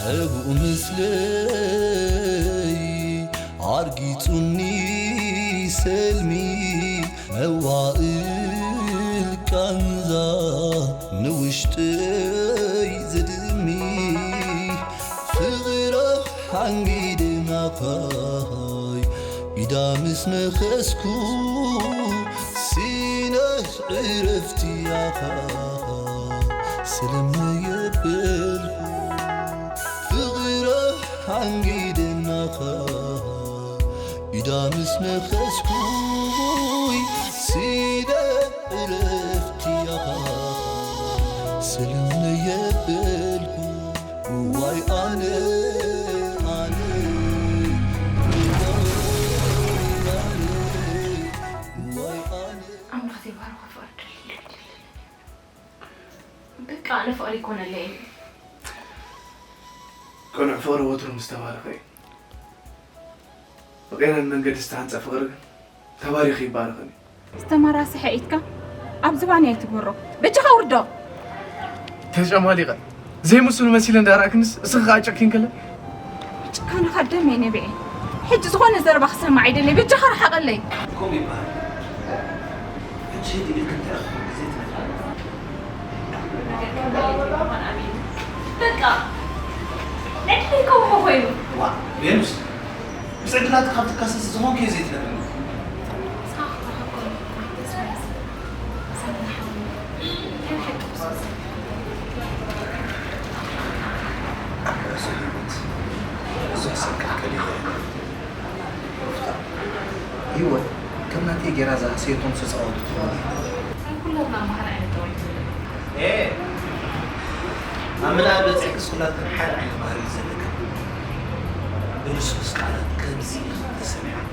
ኣብኡ ምስለይ ኣርጊጹኒ ሰልሚ፣ መዋእል ቃንዛ ንውሽጠይ ዝድሚ። ፍቕራ ሓንጊደ ናኻይ ኢዳ ምስ ነኸስኩ፣ ሲነ ዕረፍቲ ያኻ ሰለመ የበልኩ። ፍቕራ ሓንጊደ ናኻ ኢዳ ምስ ነኸስኩይ፣ ሲነ ዕረፍቲ ያኻ ሰለመ የበልኩ። ዋይ ኣነ፣ ኣነ፣ ዋይ ኣነ። ኣምላኽ ዘይባርኾ ፍቕሪ ደልየ ኢሉ ግደለኒ። በቃ ኣነ ፍቕሪ ይኮነለይ እዩ። ቅኑዕ ፍቕሪ ወትሩ ምስ ተባረኸ እዩ። ብቐይረን መንገዲ ዝተሃንጸ ፍቕሪ ግን ተባሪኹ ይባረኽን እዩ። ዝተመራስሐ ኢድካ ኣብ ዝባን ኣይትግበሮ። በጃኻ ውርዶ። ተጨማሊቐ ዘይምስሉ መሲለ እንዳረኣክንስ እስኺ ከዓ ጨኪን ከለ ጭካነኻ ደም እየ ነቢዐ። ሕጂ ዝኾነ ዘረባ ክሰምዕ ኣይደለይ። በጃኻ ርሓቐለይ። ከምኡ ይበሃል። ሕጂ ህድእ ኢልክ እንታይ ኢኹም ግዜ ትነፍዕ? በቃ ናይ ድሌትካ ውፎ ኮይኑ። ዋ፣ ቬኑስ፣ ምስ ዕድላት ካብ ትካሰስ ዝኾንክዮ ዘይትነግርኒ። ርእሲ ህይወት ብዙሕ ሰብ ከልቅል ይኽእል። ህይወት ከም ናተይ ጌራ ዝሃሰየቶም ዝተጻወተት ትኸውን እያ። ኩላትና መሃር ዓይነት ጠባይ እዩ ዘለና። ኤ፣ ኣብ ምልኣት በጺሕክስ ኩላትክን ሓደ ዓይነት ባህሪ እዩ ዘለክን። ብልስሉስ ቃላት ከምዚ ኢኺ ተሰሚዕኪ።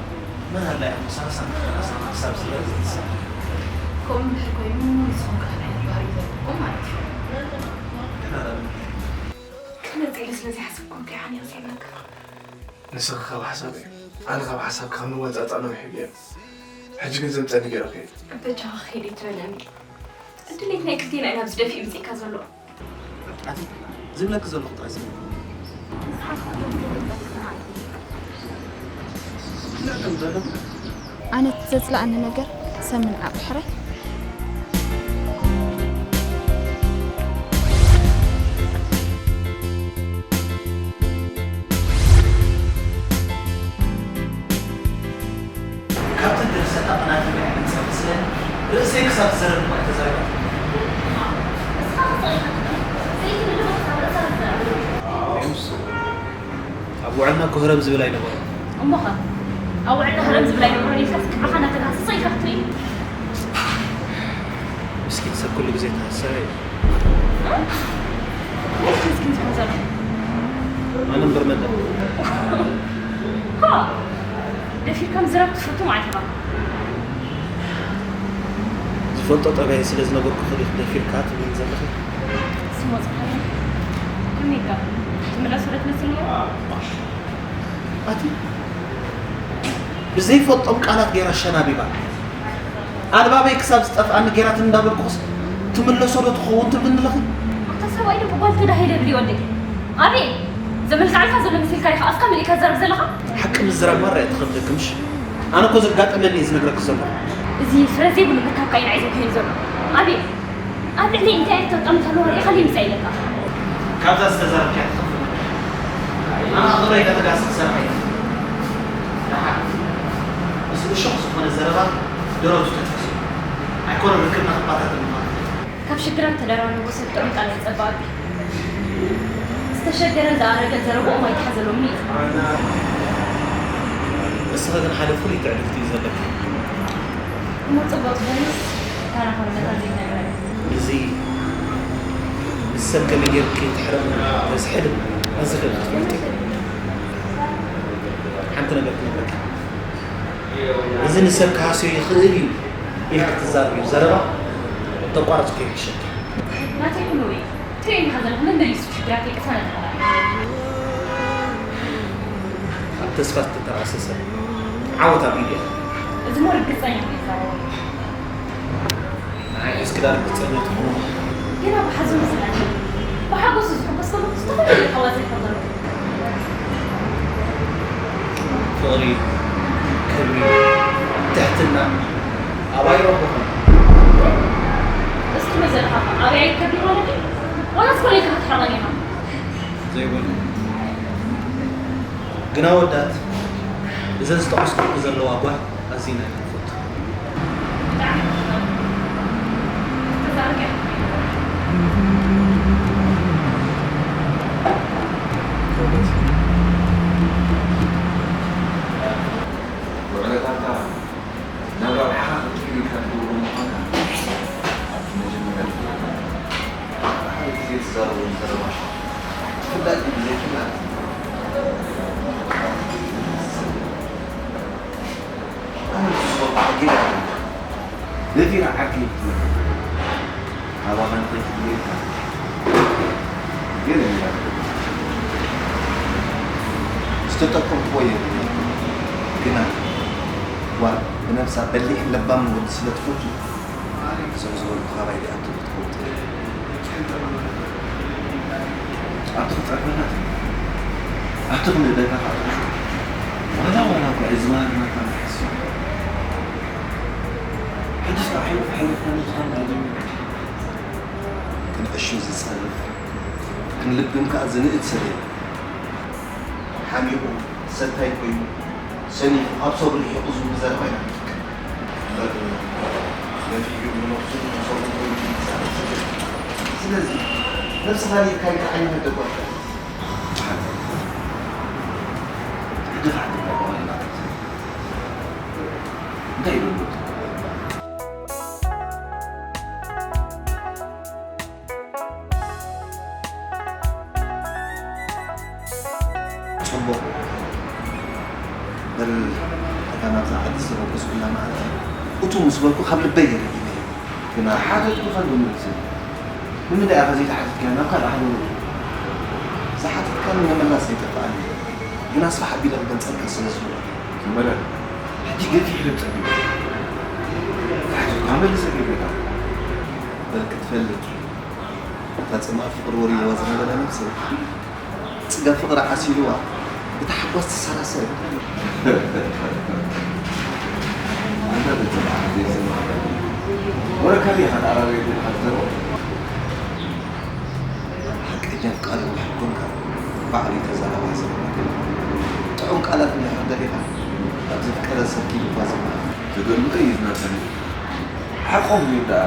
መን ኣላ እያ ምሳኻ ሳንቲም ክሳብ ዝረአ ዘይትሰምዕ? ከምኡ እንድሕር ኮይኑ ንስኹም ካልእ ዓይነት ባህሪ እዩ ዘለኩም ማለት እዩ። ግን ኣላ ምንታይ? ክመጽእ ኢለ ስለ ዘይሓሰብኩ እንታይ ሓኒቕ ዘይመክር? ንስኺ ካብ ሓሳብ እየ፣ ኣነ ካብ ሓሳብ ካብ ንወጻጻእ ነዊሕ እዩ ገይሩ። ሕጂ ግን ዘምጸኒ ገይረ ክሄድ። በጃኻ ክሄድ ኣይትበለኒ። ድሌት ናይ ክልቴና ኢና ኣብዚ ደፊኡ ምጽኢካ ዘሎ። ኣቲ ዝብለኪ ዘለኹ ጥራይ ስምዒ። ኣነ እቲ ዘጽለኣኒ ነገር ሰምን ዓቕሕረ። ካብቲ ድርሰታ ቅናት ይበልዕ ድምጻ መስለኒ፣ ርእሰይ ክሳብ ዝዘረብ እኳ ኣይተዛረበትን። ንስኻ ክስቕ ኢኻ ትብል፣ ሰበይቲ ንልባ ክሳብ ርእሳ ትዛረብ። ሪምስ፣ ኣብ ውዕልና እኮ ህረም ዝብል ኣይነበሮን። እሞኸ? ኣብ ውዕልና ህረም ዝብል ኣይነበሮን ኢልካስ ክዕኻ እናተጋህሰ ስቕ ኢልካ ክትርኢ? ምስኪን ሰብ ኩሉ ግዜ ተሃሰረ እዩ። እ? መን ምስኪን ዝኸውን ዘሎ? ኣነ እምበር መን ደኣ? ሆ! ደፊርካ ምዝራብ ትፈቱ ማለት ኢኻ። ዝፈልጦ ጠባየይ ስለ ዝነገርኩኺ ዲኺ ደፊርካ ትብልኒ ዘለኺ? ስሞ ጽሓፊ። ከመይ ኢልካ? ትምለሶ ዶ ትመስል ነይሩ? ኣቲ ብዘይፈልጦም ቃላት ገይራ ሸናቢባ። ኣልባበይ ክሳብ ዝጠፍኣኒ ገይራትኒ እንዳበልኩስ ትምለሶ ዶ ትኸውን ትብልኒ ኣለኺ? ኣታ ሰብኣይ ዶ ብጓል ተዳሂለ ብል ይወደይ? ኣቤል! ዘመልካዕልካ ዘሎ መሲልካ ኢኻ ኣፍካ መሊእካ ትዛረብ ዘለኻ? ሓቂ ምዝራብ ማራ እያ ትኸብደኪ ምሽ? ኣነ እኮ ዘጋጠመኒ እየ ዝነግረኪ ዘለኹ። እዚ ፍረ ዘይብሉ ምርካብካ እዩ ንዓይ ዘጉህየኒ ዘሎ። ኣቤል! ኣብ ልዕሊ እንታይ ዓይነት ተጠምቶ ኣለዎ ርኢኻ ዘይምጻእ ኢለካ። ካብዛ ዝተዛረብካያ ትኸፍል። ኣነ ኣብ ዙርያይ ከተጋስስ ክሰርሕ ኣይደልን። ደሓር፣ ምስ እሾኽ ዝኾነ ዘረባ ደረቱ ተትሕዙ። ኣይኮነን ርክብና ክባታተን ምዃኑ። ካብ ሽግራት ተደራሪቡ ሰብ ጥዑም ቃል ይጸበኣሉ። ዝተሸገረን ዝኣረገን ዘረብኦም ኣይተሓዘሎምን እዩ። እስኺ ግን ሓደ ፍሉይ ትዕድልቲ እዩ ዘለኪ። እሞ ጽቡቕ ትኾንስ ታራ ኾነ መታን ዘይትነግረኒ? እዚ ምስ ሰብ ከመይ ጌርኪ ትሕረሚ ተዝሕል ኣዝኺ ክትፈልጢ። ሓንቲ ነገር ክነግረኪ። እዚ ንሰብ ክሃስዮ ይኽእል እዩ ኢልኪ ትዛረብዮ ዘረባ ተቋርጽክዮ ይሕሸኪ። ናተይ ኩሉ ወይ ትርእየኒ ኢኻ ዘለኻ መመሊሱ ሽግራተይ ቅሳነት ይኽእል። ኣብ ተስፋ ዝተጠርኣሰ ሰብ ዓወት ኣብ ኢዱ እያ። እዚ እሞ ርግጸኛ እዩ ዝዛረብ። ንዓይ ሒዝኪ ዳ ርግጸኛ ትኾኑ? ገና ብሓዘኑ ዝናደድ፣ ብሓጎሱ ዝሕጎስ ከሎ ዝተፈላለዩ ሓዋስ ይፈጠሩ። ክብሪ፣ ትሕትና ኣባይ ረኹኹም? እስኪ መዘንኻ ኣበይ ኣይከብሪ ማለት እዩ? ዋላ ዝኾነ ኢልካ ክትሓቐን ኢኻ። ዘይኮነ። ግና ወዳት፣ እዘን ዝጠቐስኩልኪ ዘለዋ ጓል ኣዚና እየ ዝፈቱ። ውዕለታታ ናብ ረብሓኻ ክትቅይር ኢልካ ትገብሮ ምዃንካ ኣብቲ መጀመርያ ትፈልጦ። ሓደ ግዜ ትዛረቦም ዘረባታት ፍላጥ ብዘይፍላጥ ኣነ ንሱ ዝበልኩ ሓቂ ኢላ ነቲራ ዓርከይ ክትብል ካባኻ ንኸይትድልየካ ገለ ኢላ ዝተጠቀምኩዎ የብለይ። ግና ጓል ብነብሳ በሊሕን ለባምን ወዲ ስለ ትፈቱ እዞም ዝበልኩ ካባይ ዲኣ ትብል ትፈልጥ። ኣብቲ ክጸርፈና ትብል ኣብቲ ክንእደካ ካጥርሹ ዋላ ዋላ እኳ እዚ ማርና ካምሕስ ሕጅስ ኣሒሉ ክሕልፍ ንዝኾን ኣይደሚ ክንዕሹ ዝጸርፍ ክንልብም ከኣ ዝንእድ ሰብ የለን። ሓሚቑ ሰታይ ኮይኑ ሰኒፉ ኣብ ሰብሩ ሒቑ ዝብሉ ዘረባ ኢና ንጥቀም። እምበር ነፊሑ ንነብሱን ንሰብሩን ኮይኑ ይንቀሳቐስ ሰብ የለን። ስለዚ ነብስኻ ሪእካ ኢልካ ዓይንኻ ኣይተጓልዕ። ሓንቲ ሓንቲ እንታይ ይብሉ? ጽቡቕ በል እታ ናብዛ ዓዲ ዝተበገስኩላ መዓልቲ እቱ ምስ በልኩ ካብ ልበይ ገሪመዮ። ግና ሓተትኩ ከንዶ መልስኒ። ንምንታይ ኢኻ ዘይተሓቲትካዮ ናብ ካልእ ሃገሩ? ዝሓተትካኒ ምምላስ ኣይጠፍኣኒ። ግና ስራሕ ኣቢለ ክገልጸልካ ስለ ዝፈለኹ። ዝመረ ሕጂ ገፊሕ ኢለ ጸጊበ። ዝሓተትኩ መልሰ ጌርካ። በል ክትፈልጥ እታ ጽምኣት ፍቕሪ ወሪድዋ ዝነበረ ነብሰይ ጽገብ ፍቕሪ ዓሲልዋ ብታሕጓስ ትሰራሰር። ኣንታ ተጽብዓ ዘይሰማዕካ ወረካብ ኢኻ ተኣራረየት ኢልካ ትዘርቦ። ሓቀኛ ኣፍቃሪ እንድሕር ኮንካ ባዕሉ እዩ ተዛራባይ ዝረብሓካ። ጥዑም ቃላት እንድሕር ደሊኻ ኣብ ዘፍቀረ ሰኪ ልባ ዝብሃል። ተገልብጦ እዩ ዝናተኒ። ሓቆም እዩ ደኣ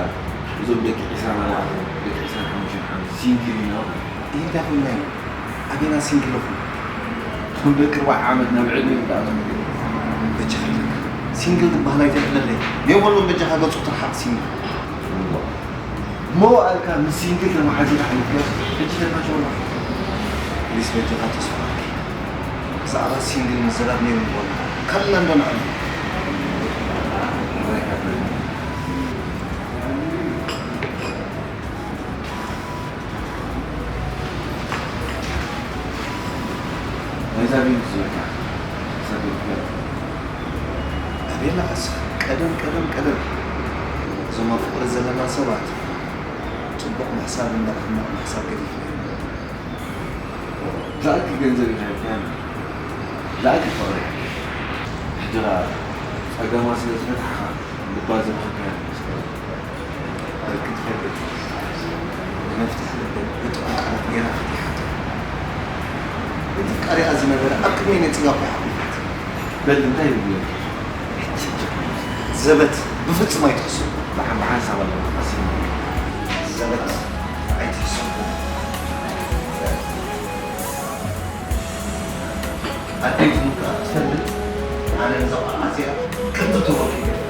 እዞም ደቂ ዒስራን ኣርባዕተን ደቂ ዒስራን ሓሙሽተን ዓመት ሲንግል ኢና። እንታይ ኮይና እዩ ኣቤና ሲንግል ኣኹ? እምበር ቅርባሕ ዓመት ናብ ዕድመ እዩ ደኣ ዝምግብ። በጃኻ ኢለካ ሲንግል ዝበሃል ኣይተልዕለለይ። ናይ ወሎም በጃኻ ገጹ ትርሓቕ ሲንግል። እሞ ኣልካ ምስ ሲንግል ተመሓዚኻ ሓሊፍካ ሕጂ ተካሽ ወላ ፕሊስ በጃኻ ተስፋ ኣልኪ ብዛዕባ ሲንግል ምዝራብ ነይሩ ንበሎ ካልና እንዶ ንዓሉ ናይዛ ቤት ዝበልካ ሰብልካ ኣቤላ ቀስ ቀደም ቀደም ቀደም እዞም ኣብ ፍቕሪ ዘለና ሰባት ጽቡቕ ምሕሳብ እምበር ሕማቕ ምሕሳብ ገዲፍና ዝኣክል ገንዘብ ኢኻ ሂብካያ ዝኣክል ፍቕሪ ሕጂ ኸኣ ጸገማ ስለ ዝፈታሕኻ ልባ ዘብኸካያ በል ክትፈልጥ ብመፍትሒ ልበይ ብጥዑም ቃላት ገይራ ፈቲሓቶ እቲ ፍቃሪኣ ዝነበረ ኣብ ቅድመይ ነጺጋ እኳ ይሓቑፋት በል እንታይ ይብሉ ዘበት ብፍጹም ኣይትሕሰቡ። ብሓ- ብሓንሳብ ኣለዎ ቀሲኑ። ዘበት ኣይትሕሰቡ። ኣደይ ትሙት ክትፈልጥ ኣነ ነዛ ቆልዓ እዚኣ ከምዚ ተወልኩ ይገድፈ።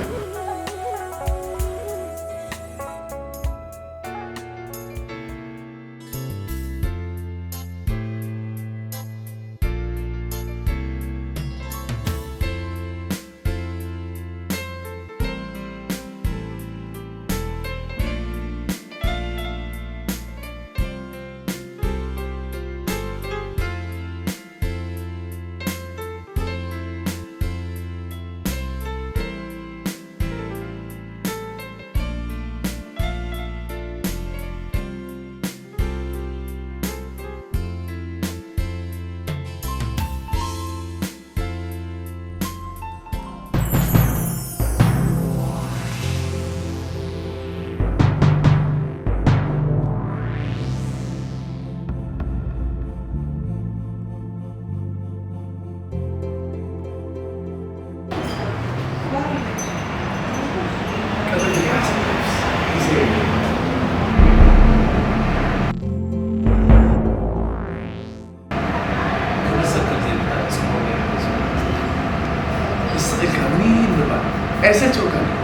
ኣይሰልችወካን እዩ።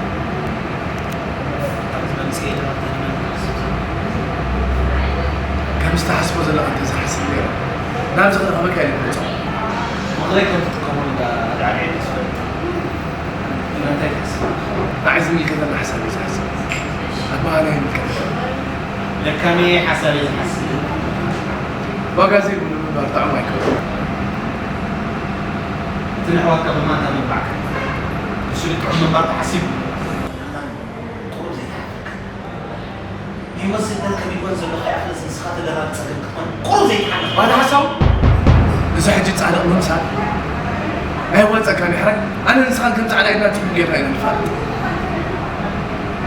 ከምዚ ትሓስቦ ዘለኻ እንተዝሓስብ ነይረ፣ ናብዚ ክረኽበካ እየ ዝመጽእ። ምኽረይ ከም ትጥቀመሉ እንዳ ኣድዓድዐ እየ ዝፈልጥ። ግን እንታይ ትሓስብ? ንዓይ ዝምልከተኒ ሓሳብ እየ ዝሓስብ። ኣበሃህላ ኣይምልከተካን። ለካ ኣነ ሓሳብ እየ ዝሓስብ። ዋጋ ዘይብሉ ምንባር ጥዑም ኣይኮነን። እቲ ንኣሕዋትካ ብማንታ ምንባዕካ፣ ንሱ ልክዕ ምንባር ተሓሲቡ። ቁሩብ ዘይተሓፈርካ። ህይወት ስደት ከቢድወን ዘሎ ከይኣኽለስ ንስኻ ተደራቢ ጸገም ክትኾን ቁሩብ ዘይተሓለኻ። ባዶ ሓሳብ? እዚ ሕጂ ጻድቕ ምምሳል ኣየዋጸካን እዩ ሕራይ። ኣነ ንስኻን ከም ጻዕዳ ኢድና ጽቡቕ ጌርና ኢና ንፋለጥ።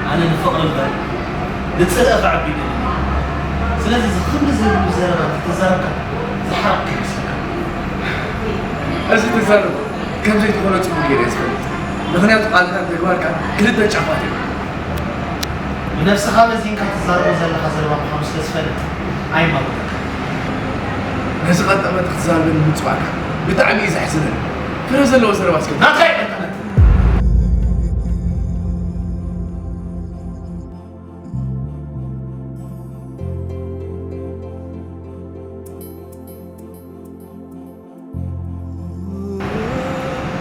ኣነ ንፍቕሪ እምበር ንጽልኢ ከዕቢ ይደሊ። ስለዚ እዚ ክንዲ ዘይብሉ ዘረባ እንተተዛረብካ ዝሓረቕካ ይመስለካ። እዚ ትዛረቦ ከም ዘይትኾኖ ጽቡቕ ጌረ እየ ዝፈልጥ። ምኽንያቱ ቃልካን ተግባርካን ክልተ ጫፋት እዮም። ብነብስኻ መዚንካ ትዛረቦ ዘለኻ ዘረባ ምዃኑ ስለ ዝፈልጥ ኣይማጎተካን። ነዚ ቀጠመት ክትዛረበኒ ምጽዋዕካ ብጣዕሚ እዩ ዘሕዝነኒ። ፍረ ዘለዎ ዘረባ እስከ ናትካ ኣይቀጠመት።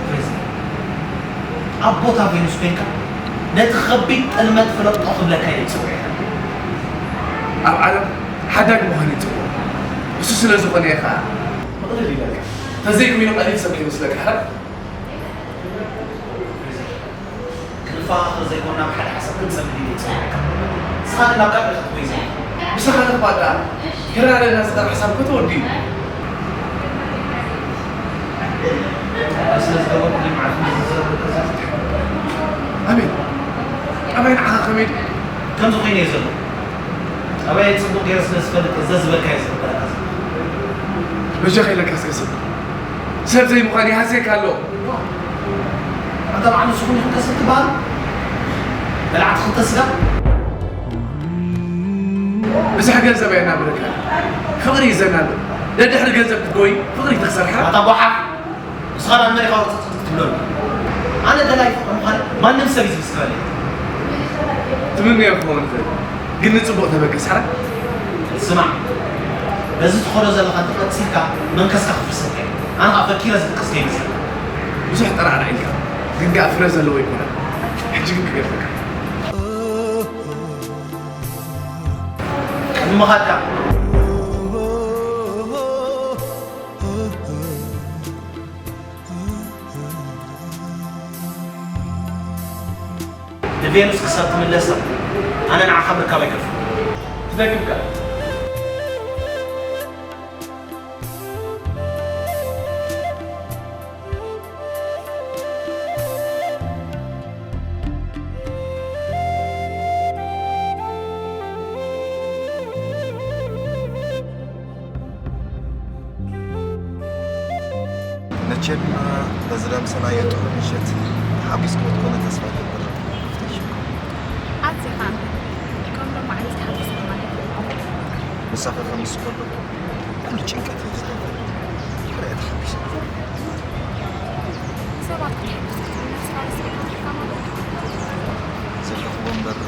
ፕሬዚደንት፣ ኣብ ቦታ ቬኑስ ኮይንካ ነቲ ከቢድ ጥልመት ፍለጦ ክብለካ እየ ዝጽውዕ። ኣብ ዓለም ሓዳግ ምዃን እዩ ጽቡቕ። እሱ ስለ ዝኾነ እየ ኸኣ ምቕልል ኢለካ። ተዘይኮይኑ ቀሊል ሰብ ከይመስለካ ሕራይ። ክንፈኻኸር ዘይኮንና ብሓደ ሓሳብ ክንጸምድ ኢለ ይጸውዐካ። ንስኻ ግን ናብ ቃል ኢኻ ትጎይ ዘለኻ። ምሳኻ ንምባል ደኣ ክረዳዳእና ዝቐርብ ሓሳብ እኮ ተወዲኡ። ስለ ዝገበርኩ ግን መዓልቲ ዝዘረበካ ዘፍትሕ። ኣበይ? ኣበይ ንዓኻ ከመይ ድዩ? ከምዚ ኮይነ እየ ዘለኹ። ኣበይ ጽቡቕ ገይረ ስለ ዝፈልጥ እዘ ዝበልካ እየ ዝኽተለካ ዘለኹ። በጃኻ ኢለካ እስከ ስቕ። ሰብ ዘይምዃን ይሃስየካ ኣሎ። ኣንታ በዓል ንስኹም ኢኹም ከስብ ትበሃሉ? በላዕቲ ክልተ ስጋ? ብዙሕ ገንዘብ ኣየናብረካ። ፍቕሪ እዩ ዘናብር። ደድሕሪ ገንዘብ ክትጎይ ፍቕሪ ተኽሰርሓ። ኣታ ጓሓፍ! ንስኻ ናብ መሪኻ ውፅእ ክትብለሉ። ኣነ ደላይ ፍቕሪ ምዃን ማንም ሰብ እዩ ዝምስክረለይ። ትምነዮ ክኸውን ይኽእል። ግን ንጽቡቕ ተበገስ፣ ሓራይ? ስማዕ፣ በዚ ትኸዶ ዘለኻ እንተቐጺልካ መንከስካ ክፍርሰካ እዩ። ኣነ ኸኣ ፈኪረ ዝድቅስ ከይመስለካ። ብዙሕ ጠራዕራዕ ኢልካ፣ ግን ከኣ ፍረ ዘለዎ ኣይኮነን። ሕጂ ግን ክገርመካ። ቅድሚ ምኻድካ፣ ንቬኑስ ክሳብ ትምለሳ ኣነ ንዓኻ ምርካብ ኣይከፍእ። ትደግም ከኣ። መቸም በዚ ደምሰናዮ ጥዑም ምሸት ተሓጒስኩም ክትኮኑ ተስፋ እገብር። ኣዝኻ ኣንተ ከም ሎማዓንቲ ተሓጒስካ ማለት እዩ። ምሳኻ ከም ምስ ከለኹ ኩሉ ጭንቀት እዩ ዝጠፍእ። ሕራይ ተሓጒሰ። ሰባት ክትሕግዝ ክትብል ነብስኻ ረሲዕካ ኣለኻ ማለት እዩ። ዝረኽቦ እምበር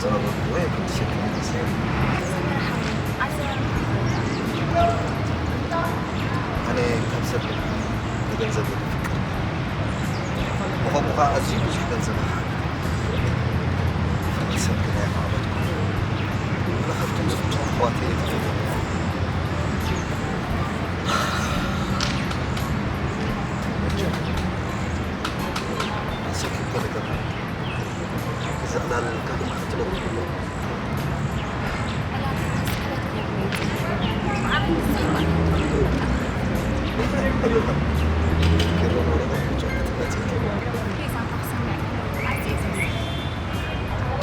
ዝነበርኩዎ የገድሰካ ይመስለኒ። ኣነ ካብ ሰብ ንገንዘብ የፍቅር። ብኸምኡ ኸዓ ኣዝዩ ብዙሕ ገንዘብ ይሓ። ፍቕሪ ሰብ ግን ኣየማዕበልኩ። ኣነ ካብቶም ዝፍትዎም ኣሕዋተይ እየ ተፈቲነ። መቸም፣ ሓንሳብ እኮ ነገር እዛ ዕላል ካልእ መዓልቲ ነብርኩ ኣሎ።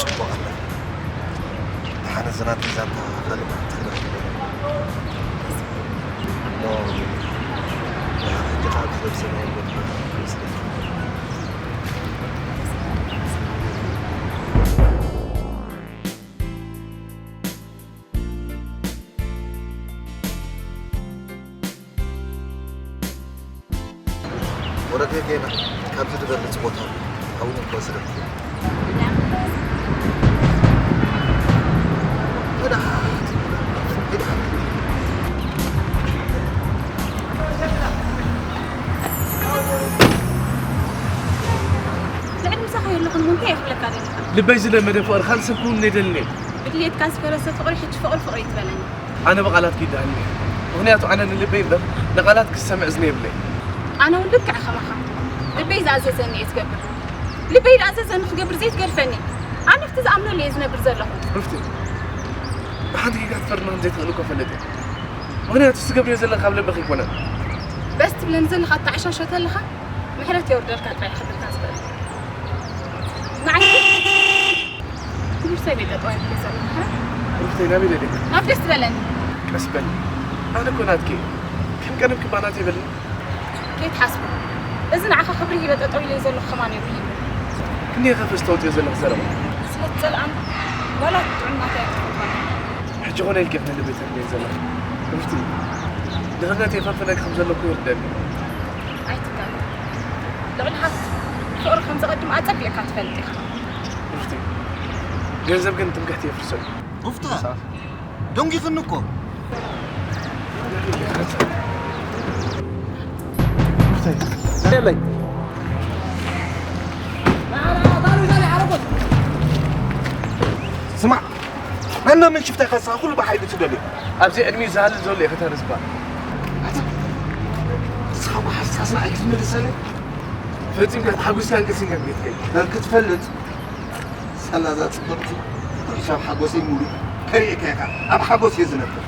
ጽቡቕ ኣላ። ደሓን እዚ ናተይ ዛንታ ካልእ መዓልቲ ክነዕልሎ። እሞ ደሓን ሕጂ ከኣ ብሰብ ሰማይ ቦታ ይወስደኒ። ወረድ ጌና ካብዚ ዝበልጽ ቦታ ኣሎ። ኣቡነ መስረቲ ልዕሊ ምሳኻ የለኹን፣ እንታይ ይኽብለካ ደሊኻ? ልበይ ዝለመደ ፍቕሪ ካልእ ሰብ ክውን የደልን እየ። ብድልየትካ ዝፈረሰ ፍቕሪ ሕጂ ፍቕሪ ፍቕሪ ይትበለኒ። ኣነ ብቓላት ክይደሃኒ እየ። ምኽንያቱ ኣነ ንልበይ እምበር ንቓላት ክሰምዕ እዝኒ የብለይ። ኣነ እውን ልክዕ ከማኻ ልበይ ዝኣዘዘኒ እየ ዝገብር። ልበይ ዝኣዘዘኒ ክገብር ዘይትገድፈኒ። ኣነ ኣብቲ ዝኣምነሉ እየ ዝነብር ዘለኹ። ሩፍቲ ብሓንቲ ጌጋ ክትፈርድና ከም ዘይትኽእሊ እኮ ፈልጥ እየ። ምኽንያቱ ትገብርዮ ዘለኻ ካብ ልብኺ ኣይኮነን። በስ ትብለኒ ዘለኻ ኣተዓሻሾ ተለኻ ምሕረት የውርደልካ ጥራይ ክብለካ ዝኽእል። ንዓይ ክቡር ሰብ እየ ጠጠው ኢለ ዘለኹ። ሩፍተይ ናበይ ደሊኻ? ናብ ደስ ትበለኒ። ቀስ በሊ። ኣነ እኮ ናትኪ እየ። ከም ቀደምኪ እባ ናተይ በልኒ። ከይትሓስቦ። እዚ ንዓኻ ክብሪ ሂበ ጠጠው ኢለ ዘለኹ ከማን እየ ርሂቡ። ክንደይ ከፍስ ተውፅዮ ዘለኺ ዘረባ። ስለ ትፀልኣኒ ዋላ እቲ ጥዑም ናተይ ኣይትፈትዋን። ሕጂ ኮነ ኢልኪ ኢኺ ንልበይ ተርምዮ ዘለኺ። ሩፍቲ። ድኽነተይ ፈንፍነኪ ከም ዘለኹ ይርደኒ። ኣይትጋገ። ልዕሊ ሃብቲ ፍቕሪ ከም ዘቐድም ኣፀቢቕካ ትፈልጥ ኢኻ። ሩፍቲ። ገንዘብ ግን ትምክሕቲ የፍርሶ እዩ። ሩፍታ። ደንጊኽኒ እኮ። ሩፍተይ። የለይ። ስማዕ፣ መን መን ሽፍታ ኢኻ ንስኻ ኩሉ ብሓይሊ ትደልዮ? ኣብዚ ዕድሚኡ ዝሃልል ዘሎ እዩ ከተርዝባ። ንስኻ እኮ ሓሳስና ኣይክትምልሰለይ። ፈጺምካ ተሓጒስካን ቀሲንካን ከይትከይድ። በል ክትፈልጥ ሳላ እዛ ጽብቕቲ ርሻብ ሓጎሰይ ሙሉእ ከርእየካ ኢኻ። ኣብ ሓጎስ እየ ዝነብር።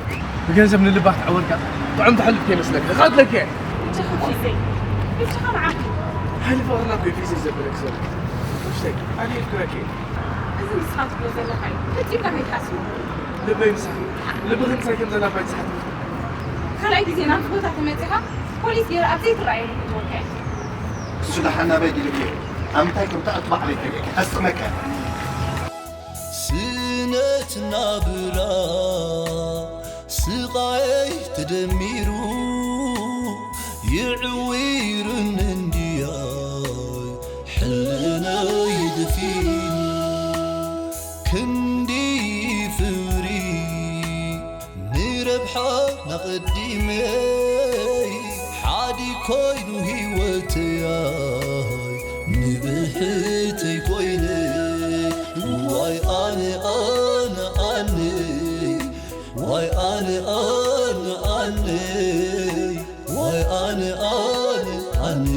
ብገንዘብ ንልባ ክትዕወርካ ጥዑም ተሕልፍ ከይመስለካ። ክቐትለካ እየ። እጅኻ ፊዘይ፣ እጅኻ ንዓኺ። ሓይሊ ፍቕርና እኮ እዩ ፊዘይ ዘብለክ ዘሎ። ውሽተይ፣ ኣነ የፍቅረኪ እየ። እዚ ንስኻ ትብሎ ዘለኻ እዩ። ፈጺምካ ከይትሓስቦ። ልበይ ምሳኺ። ልብኺ ምሳይ ከም ዘላ እባ ኣይትስሓቲ። ካልኣይ ግዜ ናብዚ ቦታ ተመጺኻ ፖሊስ ገይረ ኣብ ዘይትረኣየሉ ክትወድቕ እያ። እሱ ደሓን ናበይ ዲልኪ? ኣብ ምንታይ ከም ተኣቱ ባዕለይ ከርእየኪ። ከስጥመካ እየ። ስነት ናብራ ስቓየይ ተደሚሩ ይዕውርኒ እንድያይ ሕልናይ ደፊኑ ክንዲ ፍቕሪ ንረብሓ ናቐዲመይ ሓዲ ኮይኑ ህይወተይ ንብሕተይ ኮይነ ዋይ ኣነ ኣነ ኣነ ዋይ ኣነ ኣነ ኣነ ዋይ ኣነ ኣነ ኣነ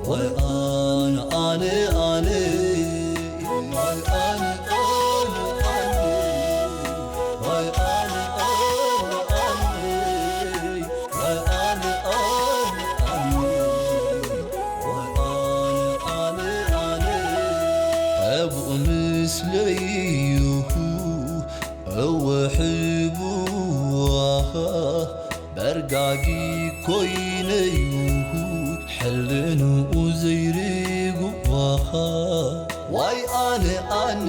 ዋይ ኣነ ኣነ ኣነ ዋይ ኣነ ኣነ ኣነ ዋይ ኣነ ኣነ ኣነ ዋይ ኣነ ኣነ ኣነ ዋይ ኣነ ኣነ ኣነ ኣብኡ ምስለይሁ እወ ሕቡዋኻ በርጋጊ ኮይነዩ ሕልንኡ ዘይርግዋኻ ዋይ ኣነ ኣነ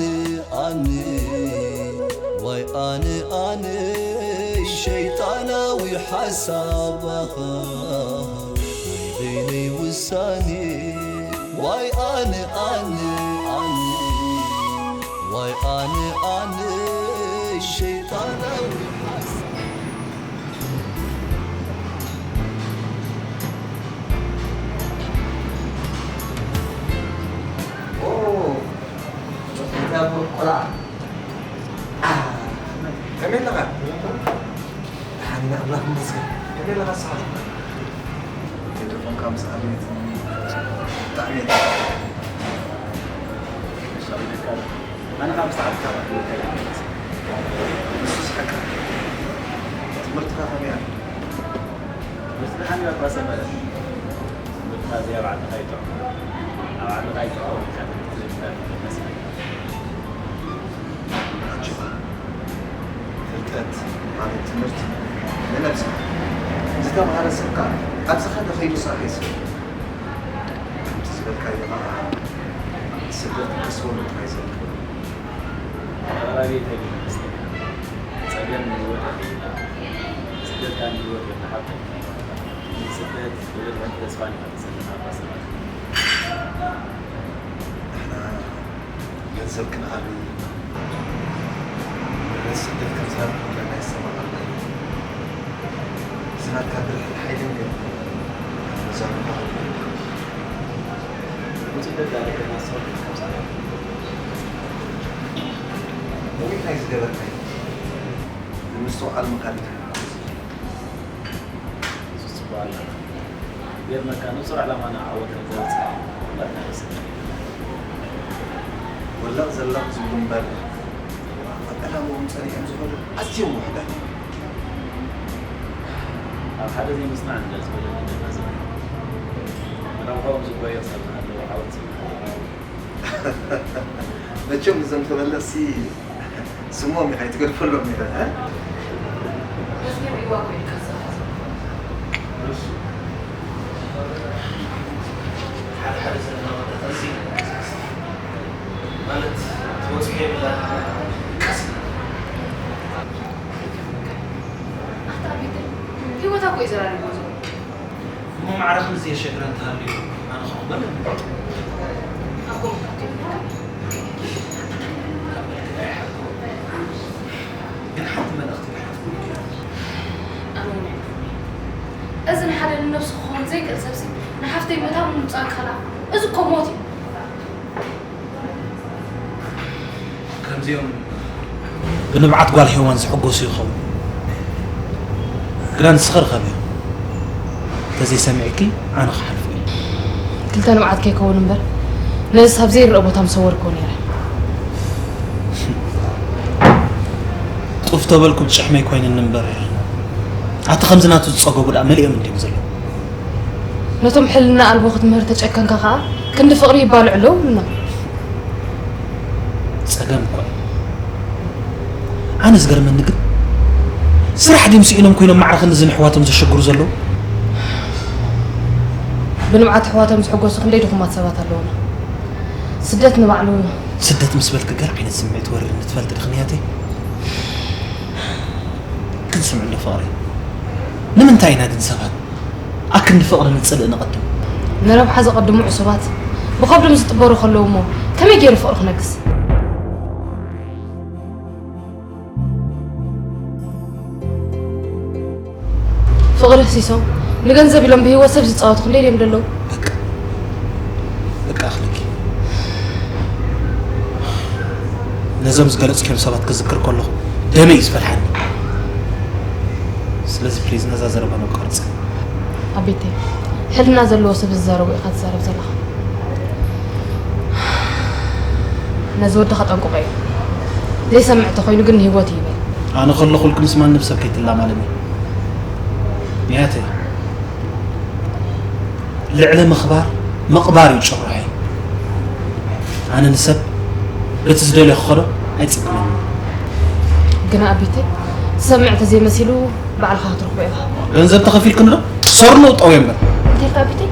ኣነ ዋይ ኣነ ኣነ ሸይጣናዊ ሓሳባኻ ናይ በይነይ ውሳኔ ዋይ ኣነ ኣነ ኣነ ዋይ ኣነ ኣነ ሸይጣናዊ ሓሳብ ቆልዓ ከመይ ኣለኻ? ደሓን ኢና ኣምላኽ ይመስገን። ከመይ ኣለኻ ንስኻ? ቴሌፎንካ ምስ ኣበየትኒ ብጣዕሚ እየ ተሓጒሰ። ኣነ ካብ ሰዓት ካብ ንሱ ስሓቃ ትምህርትኻ ከመይ ኣሎ? ትምህርቲ ደሓን እያ እኳ ሰመረ። ትምህርትኻ እዚኣ ኣብ ዓድኻ ይጥዕም። ኣብ ዓድኻ ይጥዕም ኢልካ ትምህርቲ ዘይትፈልጥ ይመስለኒ። ኣጆኻ። ፍልጠት ማለት ትምህርቲ ንነብስኻ። ዝተምሃረ ሰብ ከኣ ኣብ ዝኸደ ከይዱ ስራሕ ይስእል። ከምቲ ዝበልካዮ ከኣ ስደት ከስወሉ ጥራይ ዘንክሩ። ኣራቢት ኣይመስለኒ። ጸገም ንህይወት ኣኽኢላ። ስደት ከኣ ንህይወት የመሓብተል። ስደት ብብድዐን ተስፋን ኢኻ ትሰንፍ ኣባ ሰባት። ገንዘብ ክንኣቢ፣ ንስደት ከም ዝሃብኩ ገና ይሰማማዕና እዩ። እዚ ናትካ ብርሕን ሓይልን ግን መዛኑኻ ውፅእ ደዳ ገና ሰብ ከም ዝሃብ። ነዊሕ ናይ ዝገበርካይ ንምስትውዓል ምኻድ እዩ። ንሱ ጽቡቕ ኣለና። ይገርመካ፣ ንጹር ዕላማና ዓወት ከም ዘብጽሕ ኩላትና ንስከም። ወለቕ ዘለቕ ዝብሉ እምበር፣ ኣብ ዕላምኦም ጸኒዖም ዝኸዱ ኣዝዮም ውሑዳት እዮም። ኣብ ሓደ ዘይምጽናዕ እንድያ ዝበለኒ ገና ዘሎ። ንረብሕኦም ዝጓየ ክሳብ ዝሃለዉ ዓወት ዝምሃሩ። መቸም እዞም ተበለጽቲ ስሞም ኢኻ ኣይትገድፈሎም ኢኻ፣ እ? በዚ ሪእዋ ኮይንካ ዝኣኸ። ሓደ ሓደ ዘለና ወዳት ኣዝዩ ማለት ተበጽሖ የብላን። ቀስ ኣታ ቤተይ፣ ህይወታ እኮ እዩ ዘራርግዎ ዘሎ። እሞ ማዕረ ከምዚ የሸግረን ተሃልዩ ኣነ ክቕበል እምበር። ኣቦ ምዃን ከይብለካ። ካብ መልክዕ ኣይሓልኩ። ግን ሓንቲ መልእኽቲ ክሓትኩም እየ። ኣነ እውን ኣይነፍኩ። እዚ ንሓደ ንነብሱ ክኸውን ዘይክእል ሰብሲ ንሓፍተይ መታን ምምጻእ ከላ፣ እዚ እኮ ሞት እዩ። ከምዚኦም ብንብዓት ጓል ሄዋን ዝሕጎሱ ይኸውን። ግና ንስኺ ርኸብዮ። እንተዘይሰሚዕኪ ኣነ ክሓልፎ እየ። ክልተ ንብዓት ከይከውን እምበር፣ ነዚ ኣብ ዘይረአ ቦታ ምሰወርክዎ ነይረ። ጡፍ ተበልኩ ብጭሕመይ ኮይንኒ እምበር፣ ኣቲ ከምዚ ናቱ ዝጸገቡ ደኣ መሊኦም እንድዮም ዘለዉ። ነቶም ሕልና ኣልቦ ክትምህር ተጨከንካ ከኣ፣ ክንዲ ፍቕሪ ይባልዑ ኣለዉ ይብሉና። ጸገም እኮ እዩ። ኣነ ዝገርመኒ ግን፣ ስራሕ ድዮም ስኢኖም ኮይኖም ማዕረ ክንድዚ ንሕዋቶም ዘሸግሩ ዘለዉ? ብንብዓት ኣሕዋቶም ዝሕጎሱ ክንደይ ድኹማት ሰባት ኣለዉና። ስደት ንባዕሉ ስደት ምስ በልኪ ገለ ዓይነት ስምዒት ወሪድኒ ትፈልጢ ዲኺ ንያተይ? ግን ስምዒ እንዶ ፍቕሪ። ንምንታይ ኢና ግን ሰባት ኣክንዲ ፍቕሪ ንጽልእ ንቐድም? ንረብሓ ዘቐድሙ ዕሱባት ብኸብዶም ዝጥበሩ ከለዉ እሞ ከመይ ገይሩ ፍቕሪ ክነግስ? ፍቕሪ ህሲሶም ንገንዘብ ኢሎም ብህይወት ሰብ ዝጻወቱ ክንደይ ድዮም ደለዉ? በቃ በቃ ኣኽለኪ። ነዞም ዝገለጽክዮም ሰባት ክዝክር ከለኹ ደመይ እዩ ዝፈልሓኒ። ስለዚ ፕሊዝ ነዛ ዘረባ ነቋርጻ። ኣቤተይ፣ ሕልና ዘለዎ ሰብ ዝዛረቦ ኢኻ ትዛረብ ዘለኻ። ነዚ ወድኻ ጠንቅቖ እዩ። ዘይሰምዕ ተኾይኑ ግን ንህይወቱ ይበል። ኣነ ከለኹልኪ ምስ ማንም ሰብ ከይትላማለሚ። ንያተይ፣ ልዕሊ ምኽባር ምቕባር እዩ ጭርሖይ። ኣነ ንሰብ በቲ ዝደልዮ ክኸዶ ኣይጽግመኒ። ግና ኣቤተይ፣ ትሰምዕ ተዘይመሲሉ ባዕልኻ ክትረኽቦ ኢኻ። ገንዘብ ተኸፊልክኒ ዶ? ሰርኑ ጠውዮ እምበር። እንታይ ኢልካ ኣቤተይ?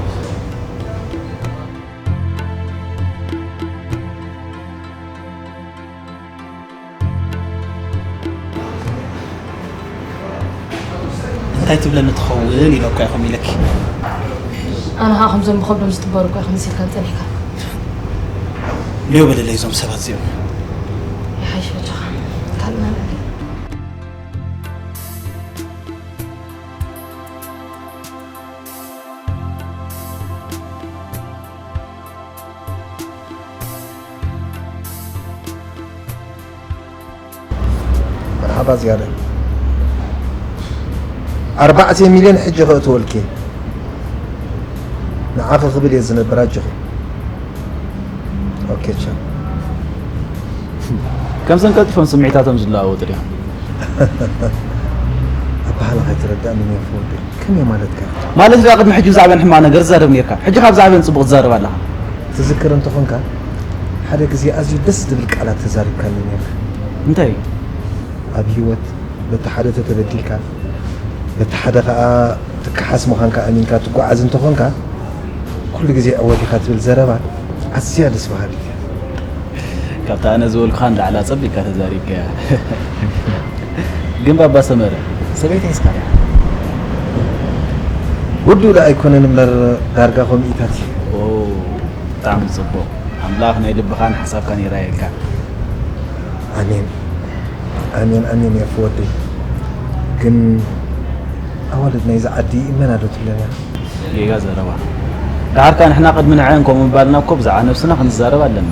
እንታይ ትብለኒ ትኸውን ኢለ እኮ እየ ከምኡ ኢለኪ። ኣነ ኸኣ ከምዞም ብኸብዶም ዝጥበሩ እኮ ኢኻ መሲልካኒ ጸኒሕካ። ኔው በለለይ እዞም ሰባት እዚኦም። ይሓይሽ በጃኻ። ካልእ መን? መርሓባ ዝያዳ። ኣርባዕተ ሚልዮን ሕጂ ከእትወልኪ። ንዓኺ ክብል እየ ዝነብር ኣጆኺ። ኦኬ ቻው። ከምዘን ቀልጢፎም ስምዒታቶም ዝለዋወጡ ድዮም? ኣበሃህላኻ ኣይተረዳእንን እየ ፍወደይ። ከመይ ማለትካ? ማለት ደኣ ቅድሚ ሕጂ ብዛዕበን ሕማቕ ነገር ትዛረብ ኔርካ። ሕጂ ካብ ዛዕበን ጽቡቕ ትዛረብ ኣለኻ። ትዝክር እንተኾንካ፣ ሓደ ግዜ ኣዝዩ ደስ ዝብል ቃላት ተዛሪብካኒ ኔርካ። እንታይ? ኣብ ህይወት በቲ ሓደ ተተበዲልካ፣ በቲ ሓደ ኸኣ ትከሓስ ምዃንካ ኣሚንካ ትጓዓዝ እንተኾንካ፣ ኩሉ ግዜ ዕወት ኢኻ ትብል ዘረባ ኣዝያ ደስ በሃሊት እያ። ካብታ ኣነ ዝበልኩኻ ንላዕሊ ኣጸቢቕካ ተዛሪብካያ። ግን ባባ ሰመረ፣ ሰበይቲ ሒዝካ ዲኻ? ውዱእ ደኣ ኣይኮነን እምበር፣ ዳርጋ ኮሚኢታት እዩ። ኦ፣ ብጣዕሚ ጽቡቕ። ኣምላኽ ናይ ልብኻን ሓሳብካን ይራየልካ። ኣሜን ኣሜን ኣሜን። የፍ ወደይ ግን ኣዋልድ ናይዚ ዓዲ መን ኣሎ ትብለና? ጌጋ ዘረባ። ደሓርካ ንሕና ቅድሚ ንዐን ከምኡ ምባልና እኮ ብዛዕባ ነብስና ክንዛረብ ኣለና።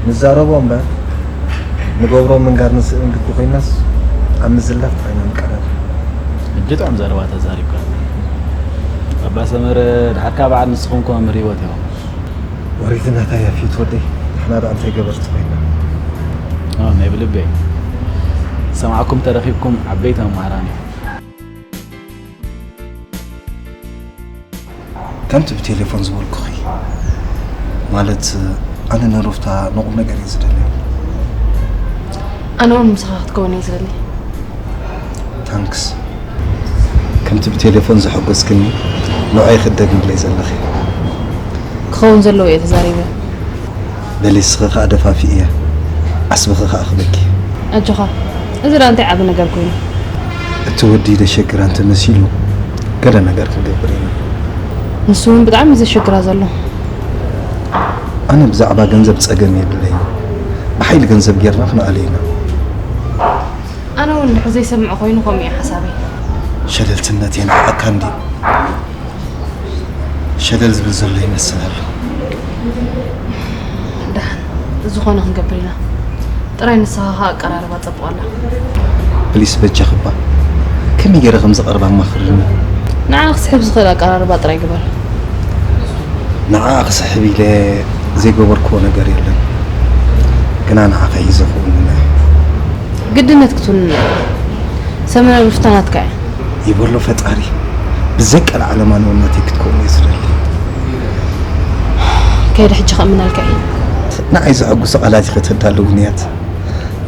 ንዛረቦ እምበር ንገብሮ ምንጋር ንስእን ልቢ ኮይናስ ኣብ ምዝላፍ ጥራይ ኢና ንቀረብ። ሕጂ ጥዑም ዘረባ ተዛሪብካ ኣባ ሰመረ። ደሓርካ በዓል ንስኹም ከ መምህር ህይወት ኢኹም። ወሪት እናታ ያፊት ወደይ ንሕና ደኣ እንታይ ገበርቲ ኮይና። ናይ ብልበይ ዝሰማዕኩም ተረኺብኩም ዓበይቲ መምሃራን ኢኹም። ከምቲ ብቴሌፎን ዝበልኩኺ ማለት ኣነ ንሩፍታ ንቑም ነገር እየ ዝደልያ። ኣነ እውን ምሳኻ ክትከውን እየ ዝደሊ። ታንክስ። ከምቲ ብቴሌፎን ዘሐጎስክኒ ንዑይ ክትደግምለይ ዘለኺ። ክኸውን ዘለዎ እየ ተዛሪበ። በሊ እስኺ ኸኣ ደፋፊእያ፣ ዓስብኺ ኸኣ ክበኪ። ኣጆኻ፣ እዚ ደኣ እንታይ ዓቢ ነገር ኮይኑ? እቲ ወዲ ደሸግራ እንተመሲሉ ገለ ነገር ክንገብር ኢና። ንሱ እውን ብጣዕሚ እዩ ዘሸግራ ዘሎ። ኣነ ብዛዕባ ገንዘብ ጸገም የብለይን። ብሓይሊ ገንዘብ ጌርና ክንኣለ ኢና። ኣነ እውን እንድሕር ዘይሰምዖ ኮይኑ ከምኡ እዩ ሓሳበይ። ሸለልትነት የንዓቐካ እንድዩ። ሸለል ዝብል ዘሎ ይመስል ኣሎ። ደሓን ዝኾነ ክንገብር ኢና። ጥራይ ንስኻ ኸኣ ኣቀራርባ ጸብቕ ኣላ። ፕሊስ በጃኺ እባ ከመይ ገይረ ከም ዘቕርባ ኣማኽርኒ። ንዓኣ ክስሕብ ዝኽእል ኣቀራርባ ጥራይ ግበር። ንዓኣ ክስሕብ ኢለ ዘይገበርክዎ ነገር የለን። ግና ንዓኺ ሒዘ ክውንና እየ። ግድነት ክትውንና እያ። ሰመረ ሩፍታ ናትካ እያ። ይበሎ ፈጣሪ። ብዘይ ቀልዓለም ኣነ እውን ናተይ ክትከውን እየ ዝደሊ። ከይደ ሕጂ ከእምነልካ እየ። ንዓይ ዘሐጉሱ ቃላት ኢኺ ተዳልውኒ እያ።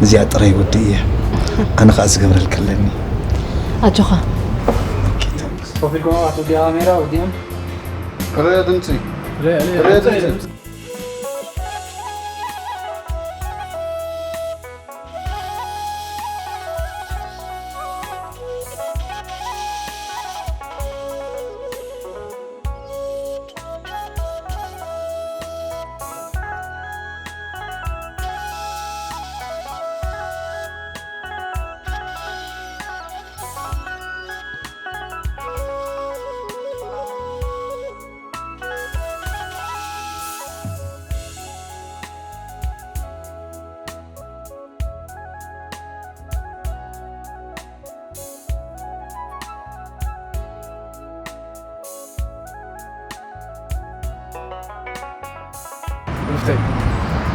ነዚኣ ጥራይ ወዲ እየ። ኣነ ኸኣ ዝገብረልኪ ኣለኒ። ኣጆኻ። ኦኬ፣ ታንክስ። ኮፍ ኢልኩም ኣሕዋት፣ ወዲ ካሜራ ወዲኦም። ርእ ድምፂ። ርእ ድምፂ። ሩፍተይ፣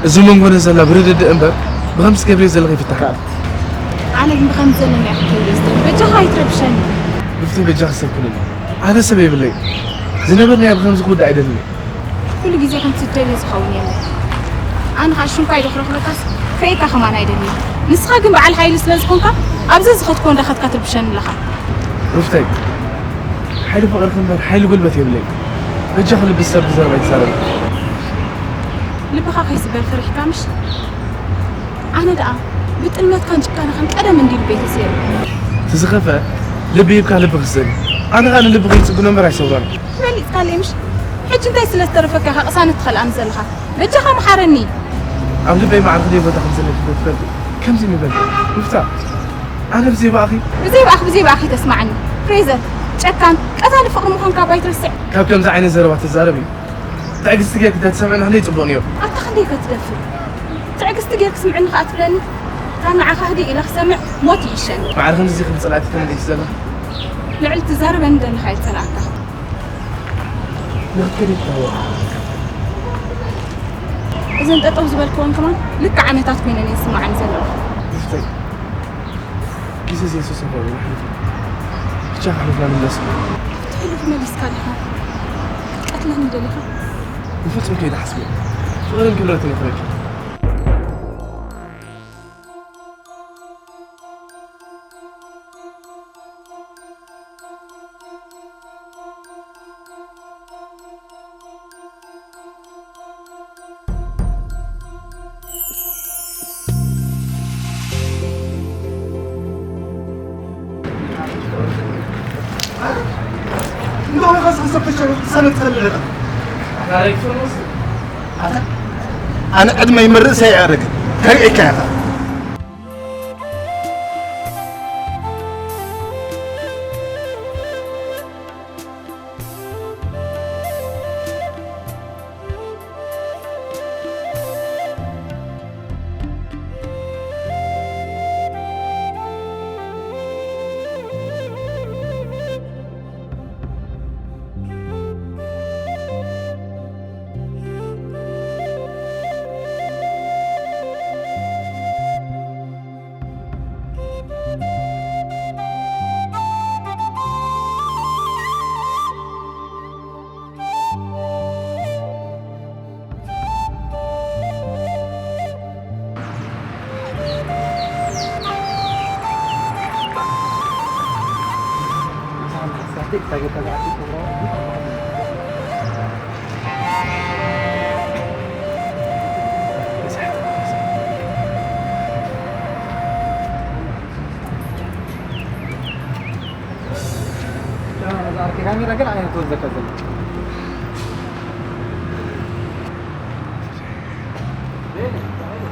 እዚ መንጎና ዘላ ብርድድእ እምበር ብኸምዚ ትገብርዮ ዘለኺ ይፍታሕ። ኣነ ግን ብኸምዚ ዘለኒ እየ ክትገብርዮ ዝደሊ። በጃኻ ኣይትረብሸኒ። ሩፍተይ፣ በጃኺ ሰብ ኩንኒ። ኣነ ሰብ የብለይ። ዝነበርናዮ ብኸምዚ ክውዳእ ኣይደልን እየ። ኩሉ ግዜ ከምቲ ትደልዮ ዝኸውን የለን። ኣነ ኸኣ ሽምኳ ይደኽሮ ክብለካስ ከይካ ከማን ኣይደልን። ንስኻ ግን በዓል ሓይሊ ስለ ዝኾንካ ኣብዚ ዝኸድኩዎ እንዳኸድካ ትርብሸኒ ኣለኻ። ሩፍተይ፣ ሓይሊ ፍቕርኺ እምበር ሓይሊ ጉልበት የብለይን። በጃኺ ልቢ ዝሰብር ዘረባ ኣይትዛረቢ። ልብኻ ከይስበር ፈሪሕካ ምሽ? ኣነ ደኣ ብጥልመትካን ጭካነኻን ቀደም እንድዩ ልበይ ተሰይሩ። እቲ ዝኸፍአ ልቢ ሂብካ ልቢ ክስእን እዩ። ኣነ ኸኣ ንልብኺ ይጽግኖ እምበር ኣይሰብሮን። ተበሊጽካለይ ምሽ? ሕጂ እንታይ ስለ ዝተረፈካ ኢኻ ቅሳነት ትኸልኣኒ ዘለኻ? በጃኻ ምሓረኒ። ኣብ ልበይ ማዕረ ክንደይ ቦታ ከም ዘለኪ ዶ ትፈልጢ? ከምዚ ምበልኪ ሩፍታ፣ ኣነ ብዘይ ብኣኺ ብዘይ ብኣኺ ብዘይ ብኣኺ ተስማዓኒ ፍሬዘር። ጨካን ቀታሊ ፍቕሪ ምዃንካ እባ ኣይትረስዕ። ካብ ከምዚ ዓይነት ዘረባ ትዛረቢ ትዕግስቲ ጌርኪ እንተትሰምዕኒ ክንደይ ጽቡቕ ነይሩ። ኣታ ክንደይ ከ ትደፍር? ትዕግስቲ ጌርኪ ስምዕኒ ከኣ ትብለኒ? እታ ንዓኻ ህድእ ኢለ ክሰምዕ ሞት ይሕሸኒ። ማዕረ ክንድዚ ክብል ጸላእቲ ተመሊሲ ዘለኺ? ልዕሊ ትዛረበኒ ደለኻ እየ ዝጸላኣካ። ንኽትከዲ ይታወቕ። እዘን ጠጠው ዝበልክወን ከማን ልክዕ ዓመታት ኮይነን እየን ዝስምዓኒ ዘለዋ። ሩፍተይ፣ ግዜ ዘይተሰፈሩ ይሓልፉ። ብቻ ሓሊፍና ንመለስ። እቲ ሕሉፍ መሊስካ ዲኻ? ክትቀትለኒ ደሊኻ? ብፍጹም ከይትሓስቢ። ፍቕርን ክብረትን ይኽረኪ። እንደው يخص حسب الشغل سنة تخلي العقد. عليك فلوس. عقد؟ ኣነ ዕድመይ መርእሰይ ኣየዕርግን። ከርእየካ ኢኻ።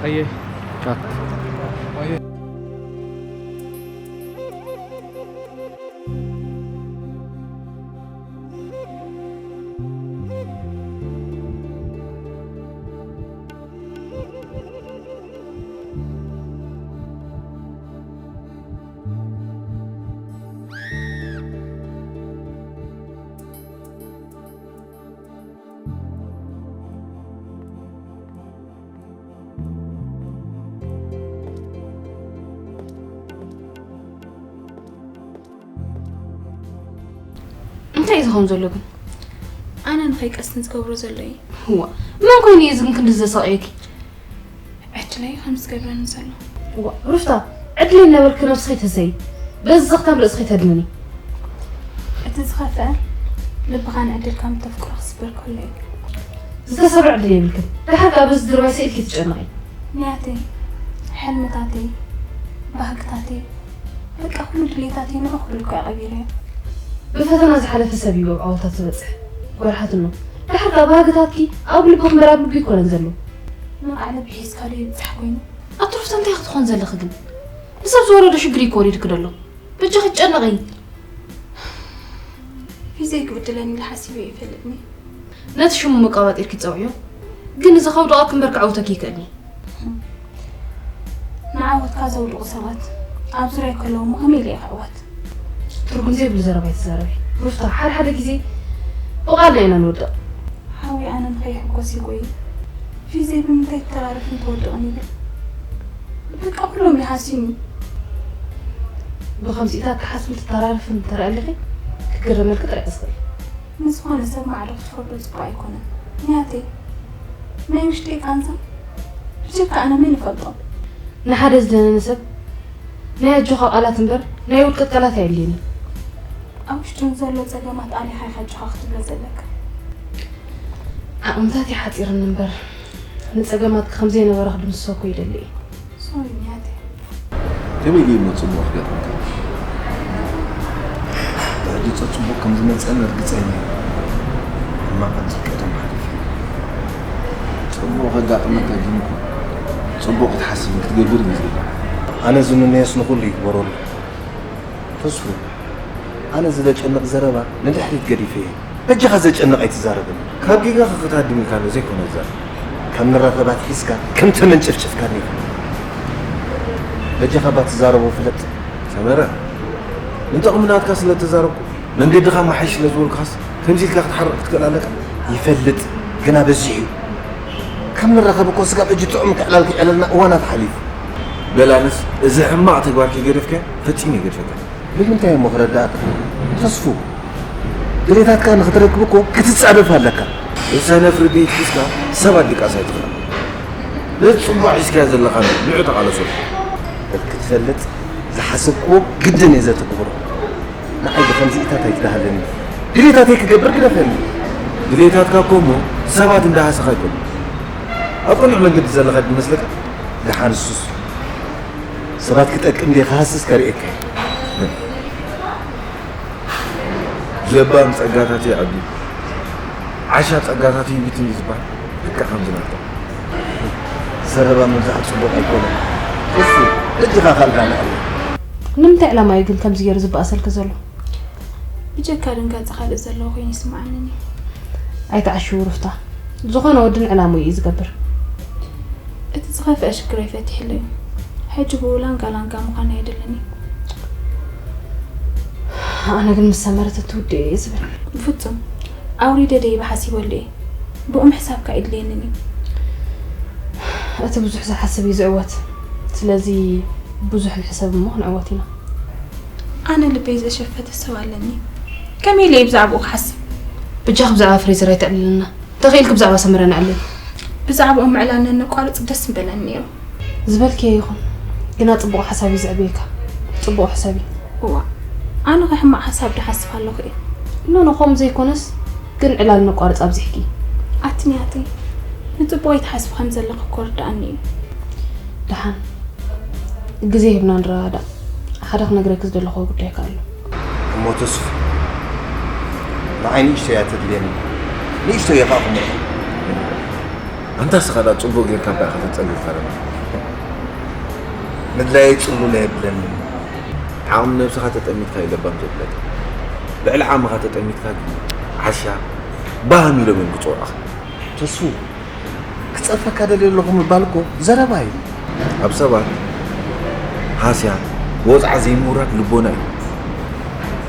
ኣየ ቻት። እንታይ እዩ ዝኸውን ዘሎ ግን? ኣነ ንኸይቀስን ዝገብሮ ዘሎ እዩ። እዋ፣ መን ኮይኑ እዩ እዚ ግን ክንዲ ዘሳቕየኪ? ዕድለይ ከም ዝገብረኒ ዘሎ። እዋ፣ ሩፍታ፣ ዕድለይ እናበልኪ ነብስኺ ተሰይ። በዚ ዘኽታም ርእስኺ ተድንኒ። እቲ ዝኸፍአ፣ ልብኻ ንዕድል ከም ተፍቅሮ ክስበር ከሎ እዩ። ዝተሰብረ ዕድል የብልክን። ደሓር ከኣ በዚ ድርባይ ስኢልኪ ትጨነቒ። ንያተይ፣ ሕልምታተይ፣ ባህግታተይ፣ በቃ ኩሉ ድሌታተይ ንዑ ክብል እኮ እየ ቀቢለዮ። ብፈተና ዝሓለፈ ሰብ እዩ ኣብ ዓወታት ዝበጽሕ። ጓል ሓትኖ፣ ደሓር ከኣ ባህግታትኪ ኣብ ልቢ ክምበር ኣብ ልቢ ኣይኮነን ዘሎ። መርዓ ልቢ ሒዝካሉ ይብጻሕ ኮይኑ። ኣቲ ሩፍታ እንታይ ክትኾን ዘለኺ ግን? ንሰብ ዝወረዶ ሽግር እዩ ክወሪድኪ ዘሎ። በጃኺ ትጨነቒ። ፊዘይ ክብድለኒ ኢለ ሓሲበ ይፈልጥኒ። ነቲ ሽሙ መቃባጢርኪ ትጸውዕዮ፣ ግን እዚ ከውድቐኪ እምበር ከዕውተኪ ይክእል እዩ። ንዓወትካ ዘውድቑ ሰባት ኣብ ዙርያ ከለዉ እሞ ከመይ ኢለ እየ ክዕወት? ትርጉም ዘይብሉ ዘረባ ኣይትዛረቢ ሩፍታ። ሓደ ሓደ ግዜ ብቓልና ኢና ንወድቕ። ሓወይ ኣነ ንኸይሕጎስ ይጎይ። ፊዘይ ብምንታይ ትተራረፍን ትወድቕን ይብል። በቃ ኩሎም ይሃስዩኒ። ብኸምዚኢታት ክሓስብን ትተራረፍን እንተ ርኣ ኣለኺ ክግረመልኪ ጥራይ እየ ዝኽእል። ንዝኾነ ሰብ ማዕዶ ክትፈርዶ ጽቡቕ ኣይኮነን። ንያተይ ናይ ውሽጠይ ቃንዛ ብጀካ ኣነ መን ይፈልጦ? ንሓደ ዝደነነ ሰብ ናይ ኣጆኻ ቃላት እምበር ናይ ውድቀት ቃላት ኣየድልየኒ። ኣብ ውሽጡ ንዘሎ ጸገማት ኣሊኻ ኢኻ ኣጆኻ ክትብሎ ዘለካ። ዓቕምታት ይሓጺርኒ እምበር ንጸገማትኪ ከም ዘይነበረ ክድምስሶ እኮ ይደሊ እየ። ሶሪ ንያተይ። ከመይ ገይሩ ጽቡቕ ክገጥመካ? ብዕድጸ ጽቡቕ ከም ዝመጸኒ ርግጸኛ እየ። ሕማቕ ጽድቀቶም ሓሊፈ። ጽቡቕ ከጋጥመካ ግን እኮ ጽቡቕ ክትሓስብን ክትገብርን እዩ ዘይብልካ። ኣነ ዝምነዮስ ንኹሉ ይግበረሉ። ተስፉ፣ ኣነ ዝለጨንቕ ዘረባ ንድሕሪት ገዲፈ እየ። በጃኻ ዘጨንቕ ኣይትዛረበኒ። ካብ ጌጋኻ ክትሃድም ኢልካ ዶ ዘይኮነ ዝዛረብ? ከም ንራኸብ ኣትሒዝካ ከም ተመን ጨፍጭፍካኒ ኢኻ። በጃኻ እባ ትዛረቦ ፍለጥ። ሰመረ፣ ንጥቕሚ ናትካ ስለ እተዛረብኩ፣ መንገድኻ መሓይሽ ስለ ዝበልኩኻስ፣ ከምዚ ኢልካ ክትሓርቕ ክትክእል ኣለካ? ይፈልጥ፣ ግና በዚሑ እዩ። ከም ንራኸብ እኮ ስጋብ ሕጂ ጥዑም ምትዕላል ከይዕለልና እዋናት ሓሊፉ። በል ኣነስ፣ እዚ ሕማቕ ተግባር ከይገደፍካዮ፣ ፈጺመ ይገድፈካ። ብምንታይ እሞ ክረዳእካ? ተስፉ፣ ድሌታትካ ንኽትረክብ እኮ ክትጻደፍ ኣለካ። ብሰነፍ ርድኢት ሒዝካ ሰባት ድቃስ ኣይትኽእልን። ነቲ ጽቡቕ ሒዝካዮ ዘለኻ ንዑ ተቓለሰሉ። በል ክትፈልጥ ዝሓሰብክዎ ግድን እየ ዘትግብሮ። ንዓይ ብኸምዚኢታት ኣይትደሃለኒ። ድሌታተይ ክገብር ግደፈኒ። ድሌታትካ እኮ እሞ ሰባት እንዳሃሰኻ ኣይኮኑን። ኣብ ቅኑዕ መንገዲ ዘለኻ ድመስለካ? ደሓን እሱስ። ሰባት ክጠቅም ድየ ክሃስስ ከርእየካ እየ። ለባም ጸጋታተይ ዓቢ፣ ዓሻ ጸጋታተይ ይብትን እዩ ዝበሃል። ልክዕ ከምዚ ናትካ። ዘረባ ምብዛሕ ጽቡቕ ኣይኮነን። እሱ እጅኻ ካልካ ንዕል። ንምንታይ ዕላማ እዩ ግን ከምዚ ገይሩ ዝበኣሰልኪ ዘሎ? ብጀካ ድንጋጸ ካልእ ዘለዎ ኮይኑ ይስምዓንኒ። ኣይትዓሽው ሩፍታ። ዝኾነ ወድን ዕላሙ እዩ ዝገብር። እቲ ዝኸፍአ ሽግረይ ፈቲሕለይ። ሕጂ ብኡ ላንጋ ላንጋ ምዃን ኣየድልን እዩ። ኣነ ግን ምስ ሰመረት እትውድእ እየ ዝብል። ብፍጹም ኣውሪደ ደይበ ሓሲበሉ እየ። ብኡ ምሕሳብ ከኣ የድልየንን እዩ። እቲ ብዙሕ ዝሓስብ እዩ ዝዕወት። ስለዚ ብዙሕ ንሕሰብ እሞ ክንዕወት ኢና። ኣነ ልበይ ዘሸፈተ ሰብ ኣለኒ። ከመይ ኢለ እየ ብዛዕባኡ ክሓስብ? ብጃኺ ብዛዕባ ፍሬዘር ኣይተዕልልና። ተኽኢልኪ ብዛዕባ ሰመረ ንዕልል። ብዛዕባኡ ምዕላል ነነቋርጽ ደስ ምበለኒ ነይሩ። ዝበልክዮ ይኹን፣ ግና ጽቡቕ ሓሳብ እዩ ዘዕብየካ። ጽቡቕ ሕሰቢ። እዋ፣ ኣነ ከ ሕማቕ ሓሳብ ዶ ሓስብ ኣለኹ እየ? ኖኖ፣ ከምኡ ዘይኮነስ ግን ዕላል ነቋርጽ ኣብዚሕኪ። ኣትንያተይ፣ ንጽቡቕ ይትሓስቢ ከም ዘለኺ እኮ ርድኣኒ እዩ። ደሓን ግዜ ሂብና ንረዳዳእ። ሓደ ክነግረኪ ዝደለኹዎ ጉዳይ ከኣ ኣሎ። እሞ ተስፉ፣ ንዓይ ንእሽተይ እያ ተድልየኒ። ንእሽተይ እየ ከኣ ክምርዖ። ኣንታ እስኻ ደኣ ጽቡቕ ጌርካ እባ ኢኻ ተጸልል ፈረማ። ምድላይ ጽሉል ኣየብለንን። ዓቕሚ ነብስኻ ተጠሚትካ እዩ ለባም ዘብለካ። ልዕሊ ዓቕምኻ ተጠሚትካ ግን ዓሻ ባህ ሚሎም እዮም ክጽውዑኻ። ተስፉ፣ ክጸርፈካ ደልየ ኣለኹ ምባል እኮ ዘረባ እዩ። ኣብ ሰባት ሃስያ፣ ወጽዓ ዘይምውራድ ልቦና እዩ።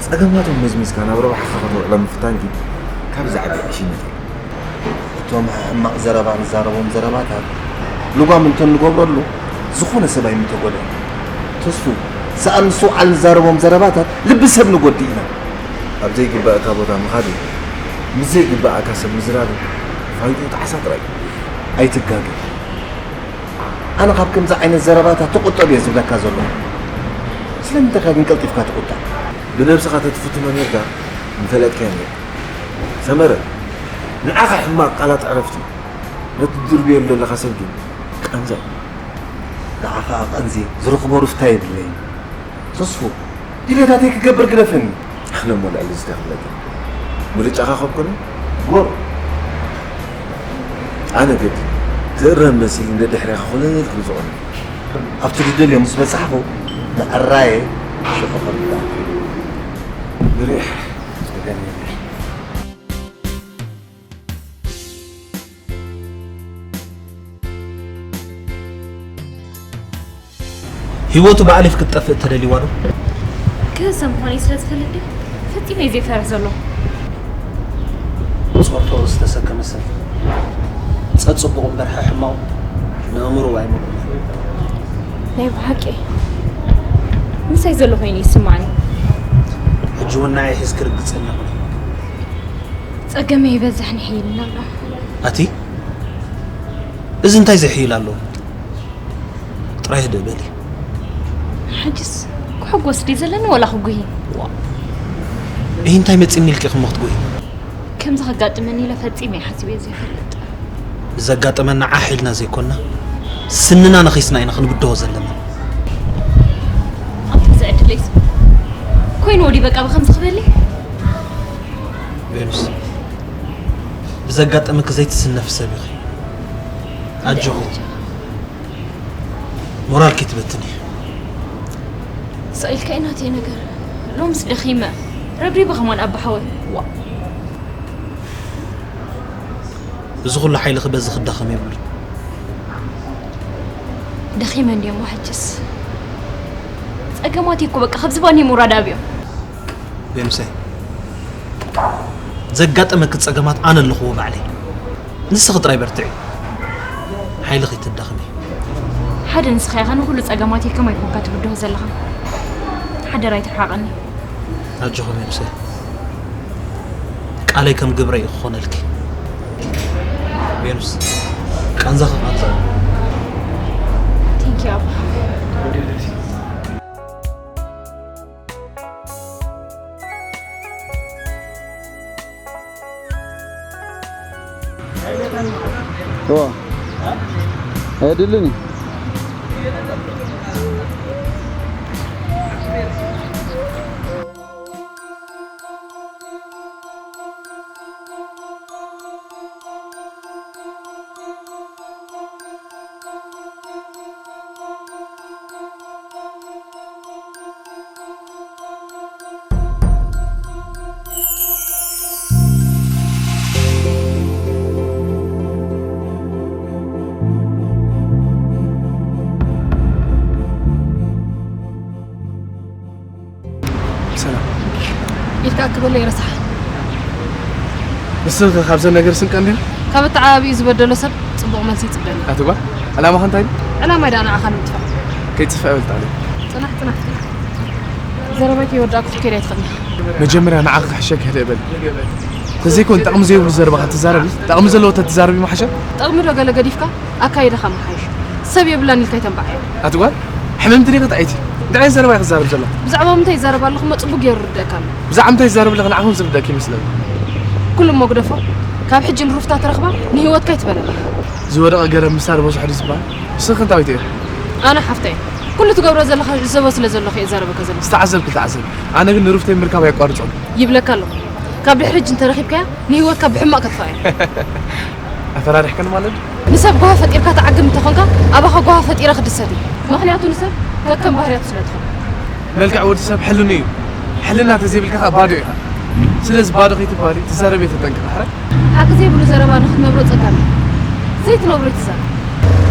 ጸገማቶም መዝሚዝካ ናብ ረብሓኻ ከተውዕሎ ምፍታን ግን ካብ ዝዓቢ ዕሽነት እዩ። እቶም ሕማቕ ዘረባ ንዛረቦም ዘረባታት ልጓም እንተ ንገብረሉ ዝኾነ ሰብ ኣይምተጎድኣን። ተስፉ፣ ሰኣን ምስትውዓል ንዛረቦም ዘረባታት ልቢ ሰብ ንጎድእ ኢና። ኣብ ዘይግባእካ ቦታ ምኻድን ምስ ዘይግባእካ ሰብ ምዝራብን ፋይድኡ ጣዕሳ ጥራይ እዩ። ኣይትጋገ። ኣነ ካብ ከምዚ ዓይነት ዘረባታት ተቑጠብ እየ ዝብለካ ዘለኹ። ስለምንታይ ኢኻ ግን ቀልጢፍካ ትቑጣዕ? ብነብስኻ ተትፍትኖ ኔርካ ምፈለጥካዮ ኔርካ። ሰመረ፣ ንዓኻ ሕማቕ ቃላት ዕረፍቲ እዩ። ነቲ ትድርብየሉ ዘለኻ ሰብ ግን ቃንዛ እዩ። ንዓኻ ቃንዚ ዝረኽቦ ሩፍታ የብለይን። ተስፉ፣ ድሌታተይ ክገብር ግደፈኒ። ኣነ እሞ ልዕሊ እዚ እንታይ ክብለካ? ምርጫኻ ከም ኮነ? ጎር። ኣነ ግድ ትእረም መሲል እንደ ድሕሬኻ ኮለል ክብል ዝኾነ። ኣብቲ ዝደልዮ ምስ በጻሕኹ፣ ንዕራየ ሽዑ ከብዳ። ንሪሕ። ጸገም የብለይን። ህይወቱ ብኣሊፍ ክትጠፍእ ተደልይዋ ዶ? ክህሰ ምዃነይ ስለ ዝፈልጥ ድዩ? ፈጺመ እየ ዘይፈርህ ዘለኹ። ጾር ፍቕሪ ዝተሰከመ ሰብ ጸጽቡቑ እምበር ሕሕማቑ ንእምርኡ ኣይመልኦን እዩ። ናይ ብሓቂ ምሳይ ዘሎ ኮይኑ ይስማዓኒ። ሕጂ እውን ንዓይ ሒዝኪ ርግጸኛ ኩኒ። ጸገመይ ይበዝሕን ይሕይልን ኣሎ። ኣቲ እዚ እንታይ ዘሕይል ኣሎ? ጥራይ ህድእ በሊ። ሕጅስ ክሕጎስ ድየ ዘለኒ ወላ ክጉሂ? ዋ፣ ይህ እንታይ መጺኒ ኢልኪ ክሞ ክትጎሂ? ከምዚ ከጋጥመኒ ኢለ ፈጺመ እየ ሓሲበ ዘይፈልጥ። ንዘጋጠመና ዓሕ ኢልና ዘይኮንና ስንና ነኺስና ኢና ክንብድሆ ዘለና። ኣንታ እዚ ዕድለይስ ኮይንዎ ድዩ በቃ ብኸምዚ ክበሊ? ቬኑስ፣ ብዘጋጠመኪ ዘይትስነፊ ሰብ ኢኺ። ኣጆኺ። ሞራል ከይትበትኒ። ስቕ ኢልካ እዩ ናተይ ነገር። ሎምስ ደኺመ። ረብሪበ ከማን ኣባ ሓወይ። ዋ። እዚ ኩሉ ሓይልኺ በዚ ክዳኸም የብሉን። ደኺመ እንድየ እሞ ሕጅስ። ጸገማተይ እኮ በቃ ካብ ዝባነይ ምውራድ ኣብዮም። ቬኑሰይ፣ ዘጋጠመኪ ጸገማት ኣነ ኣለኹዎ ባዕለይ። ንስኺ ጥራይ በርትዒ። ሓይልኺ ኣይተዳኽሚ። ሓደ ንስኻ ኢኻ ንኹሉ ጸገማተይ ከማይ ኮንካ ትብድሆ ዘለኻ። ሓደራ ኣይትርሓቐኒ። ኣጆኺ ቬኑሰይ። ቃለይ ከም ግብረይ እዩ ክኾነልኪ። ቬኑስ፣ ቃንዛኺ ቃንዛ እዩ። Thank you ኣባ። እዋ ኣየድልን እዩ። ወለይ ረሳሕ። ንስኺ ኸ ካብዘን ነገር ስንቀ እንዲኺ? ካብ ኣተዓባቢኡ ዝበደሎ ሰብ ጽቡቕ መልሲ ይጽበኒ። ኣቲ ጓል፣ ዕላማኺ እንታይ እዩ? ዕላማይ ደኣ ንዓኻ ንምጥፋእ። ከይጥፍእ እብል ጣልያ። ጽናሕ፣ ጽናሕ፣ ጽናሕ። ዘረባይ ከይወዳእኩ ክትከይድ ኣይትኽእልን ኢኻ። መጀመርያ ንዓኺ ክሕሸኪ ህድእ በሊ። ተዘይኮን ጠቕሚ ዘይብሉ ዘረባ ካብ ትዛረቢ፣ ጠቕሚ ዘለዎ ተትዛረቢ ምሓሸ። ጠቕሚ ዶ ገለ ገዲፍካ ኣካይዳኻ ምሓይሽ። ሰብ የብላን ኢልካ ኣይተንባዕዮ። ኣቲ ጓል፣ ሕምምቲ ዲኺ ጥዕይቲ? እንታይ ዓይነት ዘረባ እየ ክዛረብ ዘለኹ? ብዛዕባ ምንታይ ይዛረብ ኣለኹ እሞ ጽቡቕ ገይሩ ይርደኣካ ኣሎ። ብዛዕባ ምንታይ ይዛረብ ኣለኺ ንዓኺ እውን ዝርደኣኪ ይመስለኒ። ኩሉ እሞ ግደፎ። ካብ ሕጂ ንሩፍታ ትረኽባ ንህይወትካ ኣይትበለላ። ዝወደቐ ገረብ ምሳር በዝሖ ድዩ ዝበሃል? ንስኺ ከ እንታይ ኢኺ? ኣነ ሓፍታ እየ። ኩሉ ትገብሮ ዘለኻ ይዕዘቦ ስለ ዘለኹ እየ ዝዛረበካ ዘለኹ። ዝተዓዘብኪ ተዓዘቢ። ኣነ ግን ንሩፍተይ ምርካብ ኣየቋርጾን። ይብለካ ኣለኹ። ካብ ድሕሪ ሕጂ እንተረኺብካያ ንህይወትካ ብሕማቕ ከጥፍኣ እየ። ኣፈራሪሕክኒ ማለት ድዩ? ንሰብ ጓሂ ፈጢርካ ትዓግብ እንተኾንካ ኣባኻ ጓሂ ፈጢረ ክድሰት እየ። ምኽንያቱ ንሰብ ከከም ባህርያቱ ስለ ትኾን። መልክዕ ወዲ ሰብ ሕልኑ እዩ። ሕልና ተዘይብልካ ኸኣ ባዶ ኢኻ። ስለዚ ባዶ ከይትበሃሊ ትዛረብዮ ተጠንቀቒ ሕራይ። ሓቂ ዘይብሉ ዘረባ ንኽትነብሮ ጸጋም እዩ። ዘይትነብሮ ኣይትዛረብ።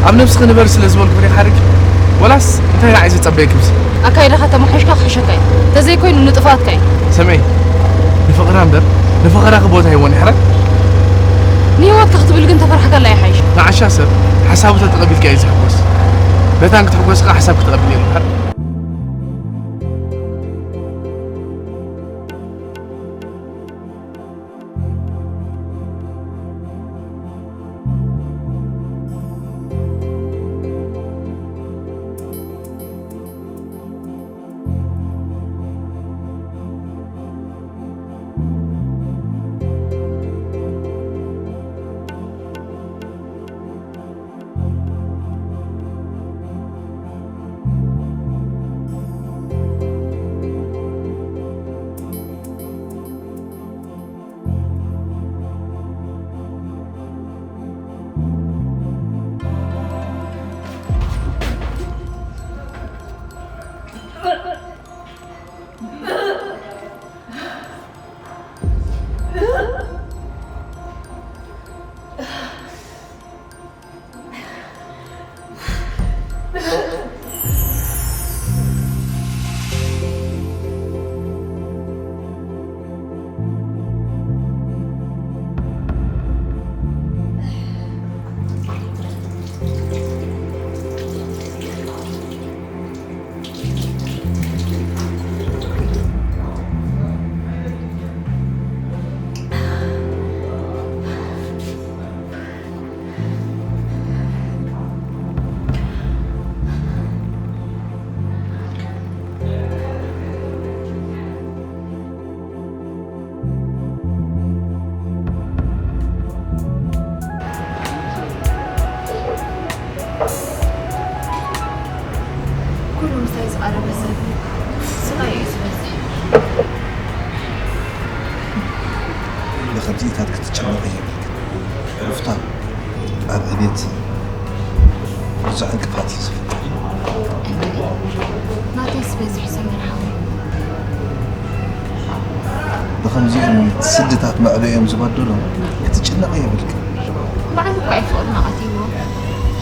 ኣብ ነብስኺ ንበሪ ስለ ዝበልኩኺ ዲኺ ሓሪኪ? ወላስ እንታይ ንዓይ ዘጸበየኪ ምስሊ? ኣካይዳኻ ተማሓይሽካ ክሕሸካ እዩ። ተዘይኮይኑ ንጥፍኣትካ እዩ። ስምዒ፣ ንፍቕራ እምበር ንፈኸራኺ ቦታ ሂቦ እንድሕረ። ንህይወትካ ክትብል ግን ተፈራሕካላ ይሓይሽ። ንዓሻ ሰብ ሓሳቡ ተተቐቢልካዮ እዩ ዝሕጎስ። መታን ክትሕጎሲ ከኣ ሓሳብኪ ተቐቢልዮ እምበር። ኩሉ ምሳይ ዝቐረበ ሰብ ስቓይ እዩ ዝበዝሕ። ንኸምዚኢታት ክትጨነቕ የብልክን ሩፍታ። ኣብ ዕቤት ብዙሕ ዕንቅፋት እዩ ዝፍጠር። ናተይስ በዚሑ ሰመር ሓወይ። ብኸምዚኦም ስድታት መዕበዮም ዝበደሎም ክትጭነቒ የብልክን። ባዕሉ እኳ እዩ ፍቕርና ቀቲልዎ።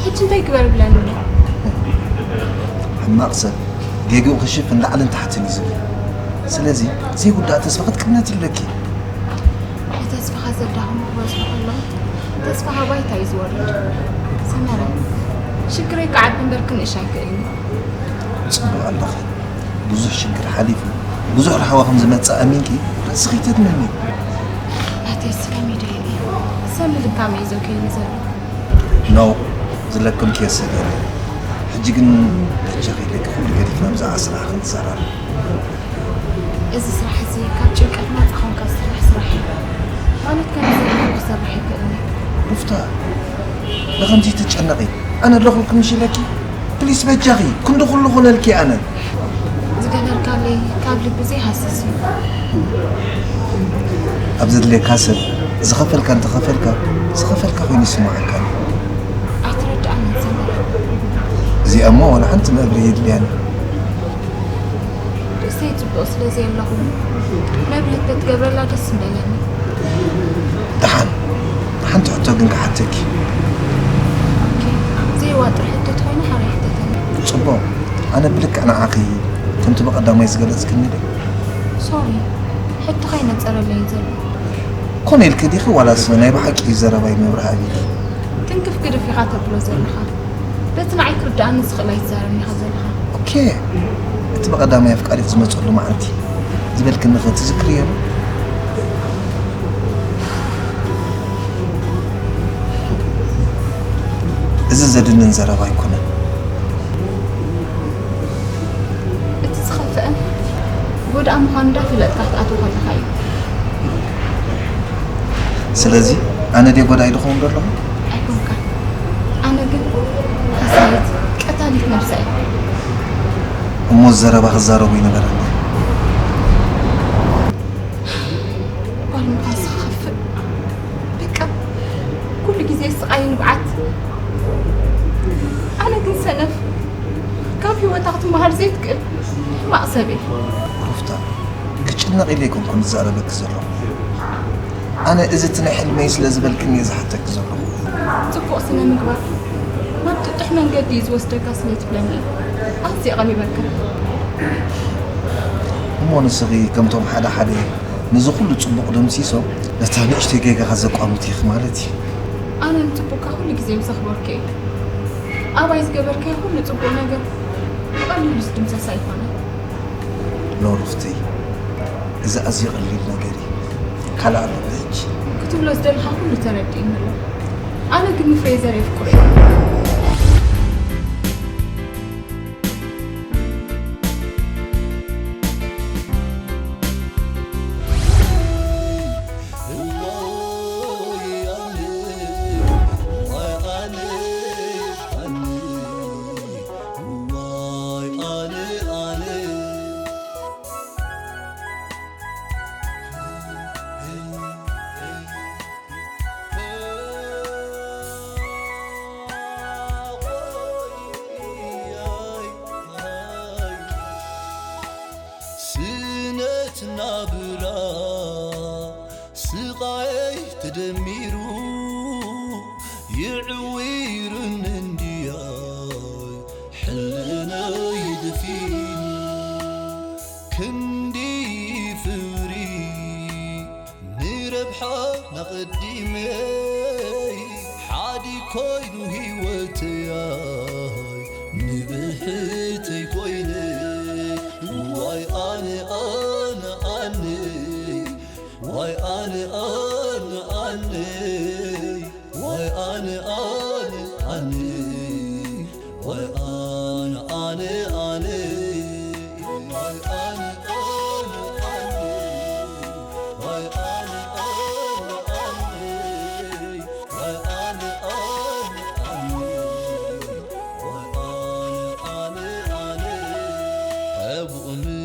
ሕጂ እንታይ ግበር ብለኒ ኣሎ? ሕማቕ ሰብ ጌግኡ ክሽፍን ላዕልን ታሕትን እዩ ዝብል። ስለዚ ዘይውዳእ ተስፋ ክትቅነቲ ኣለኪ። ንተስፋኻ ዘዳኽሙ ክበዝሑ ከለዉ ተስፋኻ ባይታ እዩ ዝወርድ። ሰመረ፣ ሽግረይ ክዓቢ እምበር ክንእሽ ኣይክእልን እዩ። ጽቡቕ ኣለኺ። ብዙሕ ሽግር ሓሊፉ ብዙሕ ራህዋ ከም ዝመጽእ ኣሚንኪ ርእስኺ ኣይተድምሚ። ናተይ ስለ ሚድያ እዩ። ሰብ ምልካም እዩ ዘውክየኒ ዘሎ። ኖ፣ ዝለክምክዮ ሰብ የለን። ሕጂ ግን በጃኺ ኢለኪ ኩሉ ገዲፍና ብዛዕባ ስራሕኺ ንዘራረብ። እዚ ስራሕ እዚ ካብ ጭንቀት ናጻ ኾንካ ዝስራሕ ስራሕ እዩ። ማለት ከምዚ ኢልካ ክሰርሕ ኣይክእልን እየ። ሩፍታ፣ ንኸምዚ ትጨነቒ? ኣነ ኣለኹልኪ ምሽ ኢለኪ? ፕሊስ በጃኺ፣ ክንዲ ኩሉ ኹነልኪ ኣነ። ዝገበርካለይ ካብ ልቢ ዘይሃስስ እዩ። ኣብ ዘድልየካ ሰብ ዝኸፈልካ እንተኸፈልካ፣ ዝኸፈልካ ኮይኑ ይስምዓካ ኣሎ። ኣይትረድኣንን ሰመረ። እዚኣ እሞ ዋላ ሓንቲ መብርሂ የድልያን እዩ። ርእሰይ ጽቡቕ ስለ ዘየለኹ መብርሂ ተትገብረላ ደስ ምበለኒ። ደሓን፣ ሓንቲ ሕቶ ግን ክሓተኪ። ኦኬ፣ ዘይዋጥር ሕቶ ተኾይኑ ሓራይ ሕተተኒ። ጽቡቕ፣ ኣነ ብልክዕ ንዓኺ ከምቲ ብቐዳማይ ዝገለጽክኒ ዶ? ሶሪ፣ ሕቶኻ ይነጸረለይ ዘሎ። ኮነ ኢልኪ ዲኺ ዋላስ ናይ ብሓቂ እዩ ዘረባይ መብርሂ ኣቢሉ? ትንክፍ ግድፍ ኢኻ ተብሎ ዘለኻ። በቲ ንዓይ ክርድኣኒ ዝኽእል ኣይትዛረብን ኢኻ ዘለኻ። ኦኬ፣ እቲ ብቐዳማይ ኣፍቃሪት ዝመጸሉ መዓልቲ ዝበልክኒ ኸ ትዝክርዮ ዶ? እዚ ዘድንን ዘረባ ኣይኮነን። እቲ ዝኸፍአን ጎዳእ ምዃኑ እንዳፈለጥካ ክትኣትዎ ከለኻ እዩ። ስለዚ ኣነ ድየ ጎዳኢ ዝኸውን ዘለኹ? ኣይኮንካን። ኣነ ግን ከሳይት ቀታሊት ነብሳ እየ። እሞ ዘረባ ክዛረቡ ይነበረኒ። ጓል ምዃንስ ክኸፍእ። በቃ ኩሉ ግዜ ስቓይ ንብዓት። ኣነ ግን ሰነፍ፣ ካብ ህይወታ ክትመሃር ዘይትክእል ሕማቕ ሰብ እየ። ሩፍታ፣ ክጭነቕ ኢለ ኣይኮንኩን ዝዛረበኪ ዘለኹ። ኣነ እዚ እቲ ናይ ሕልመይ ስለ ዝበልክኒ እየ ዝሓተኪ ዘለኹ። ጽቡቕ ስነ ምግባር ናብ ጥጡሕ መንገዲ እዩ ዝወስደካ ስለ ትብለኒ ኣዝየ ቀሪበካ። እሞ ንስኺ ከምቶም ሓደ ሓደ ነዚ ኩሉ ጽቡቕ ደምሲሶም ነታ ንእሽተይ ጌጋኻ ዘቋምት ኢኺ ማለት እዩ። ኣነ ንጽቡቕካ ኩሉ ግዜ ምስ ኣኽበርኩ እየ። ኣባይ ዝገበርካዮ ኩሉ ጽቡቕ ነገር ብቐሊሉ ዝድምሰስ ኣይኮነን። ኖ ሩፍተይ፣ እዚ ኣዝዩ ቀሊል ነገር እዩ። ካልእ ኣሎ ሕጂ። ክትብሎ ዝደለኻ ኩሉ ተረዲእኒ ኣሎ። ኣነ ግን ንፍሬዘር የፍቅሮ እየ። ስነት ናብራ ስቓይ ተደሚሩ ይዕዊርን እንድያይ ሕልናይ ደፊኑ ክንዲ ፍሪ ንረብሓ ናቐዲመይ ሓዲ ኮይኑ ህይወተይ ንብሕተይ ኮይነ ዋይ ኣነ ኣነ ኣነይ ዋይ ኣነ ኣነ ኣነይ ዋይ ኣነ ኣነ ኣነይ ዋይ ኣነ ኣነ ኣነይ ዋይ ኣነ ኣነ ኣነይ ዋይ ኣነ ኣነ ኣነይ ዋይ ኣነ ኣነ ኣነይ ዋይ ኣነ ኣነ ኣነይ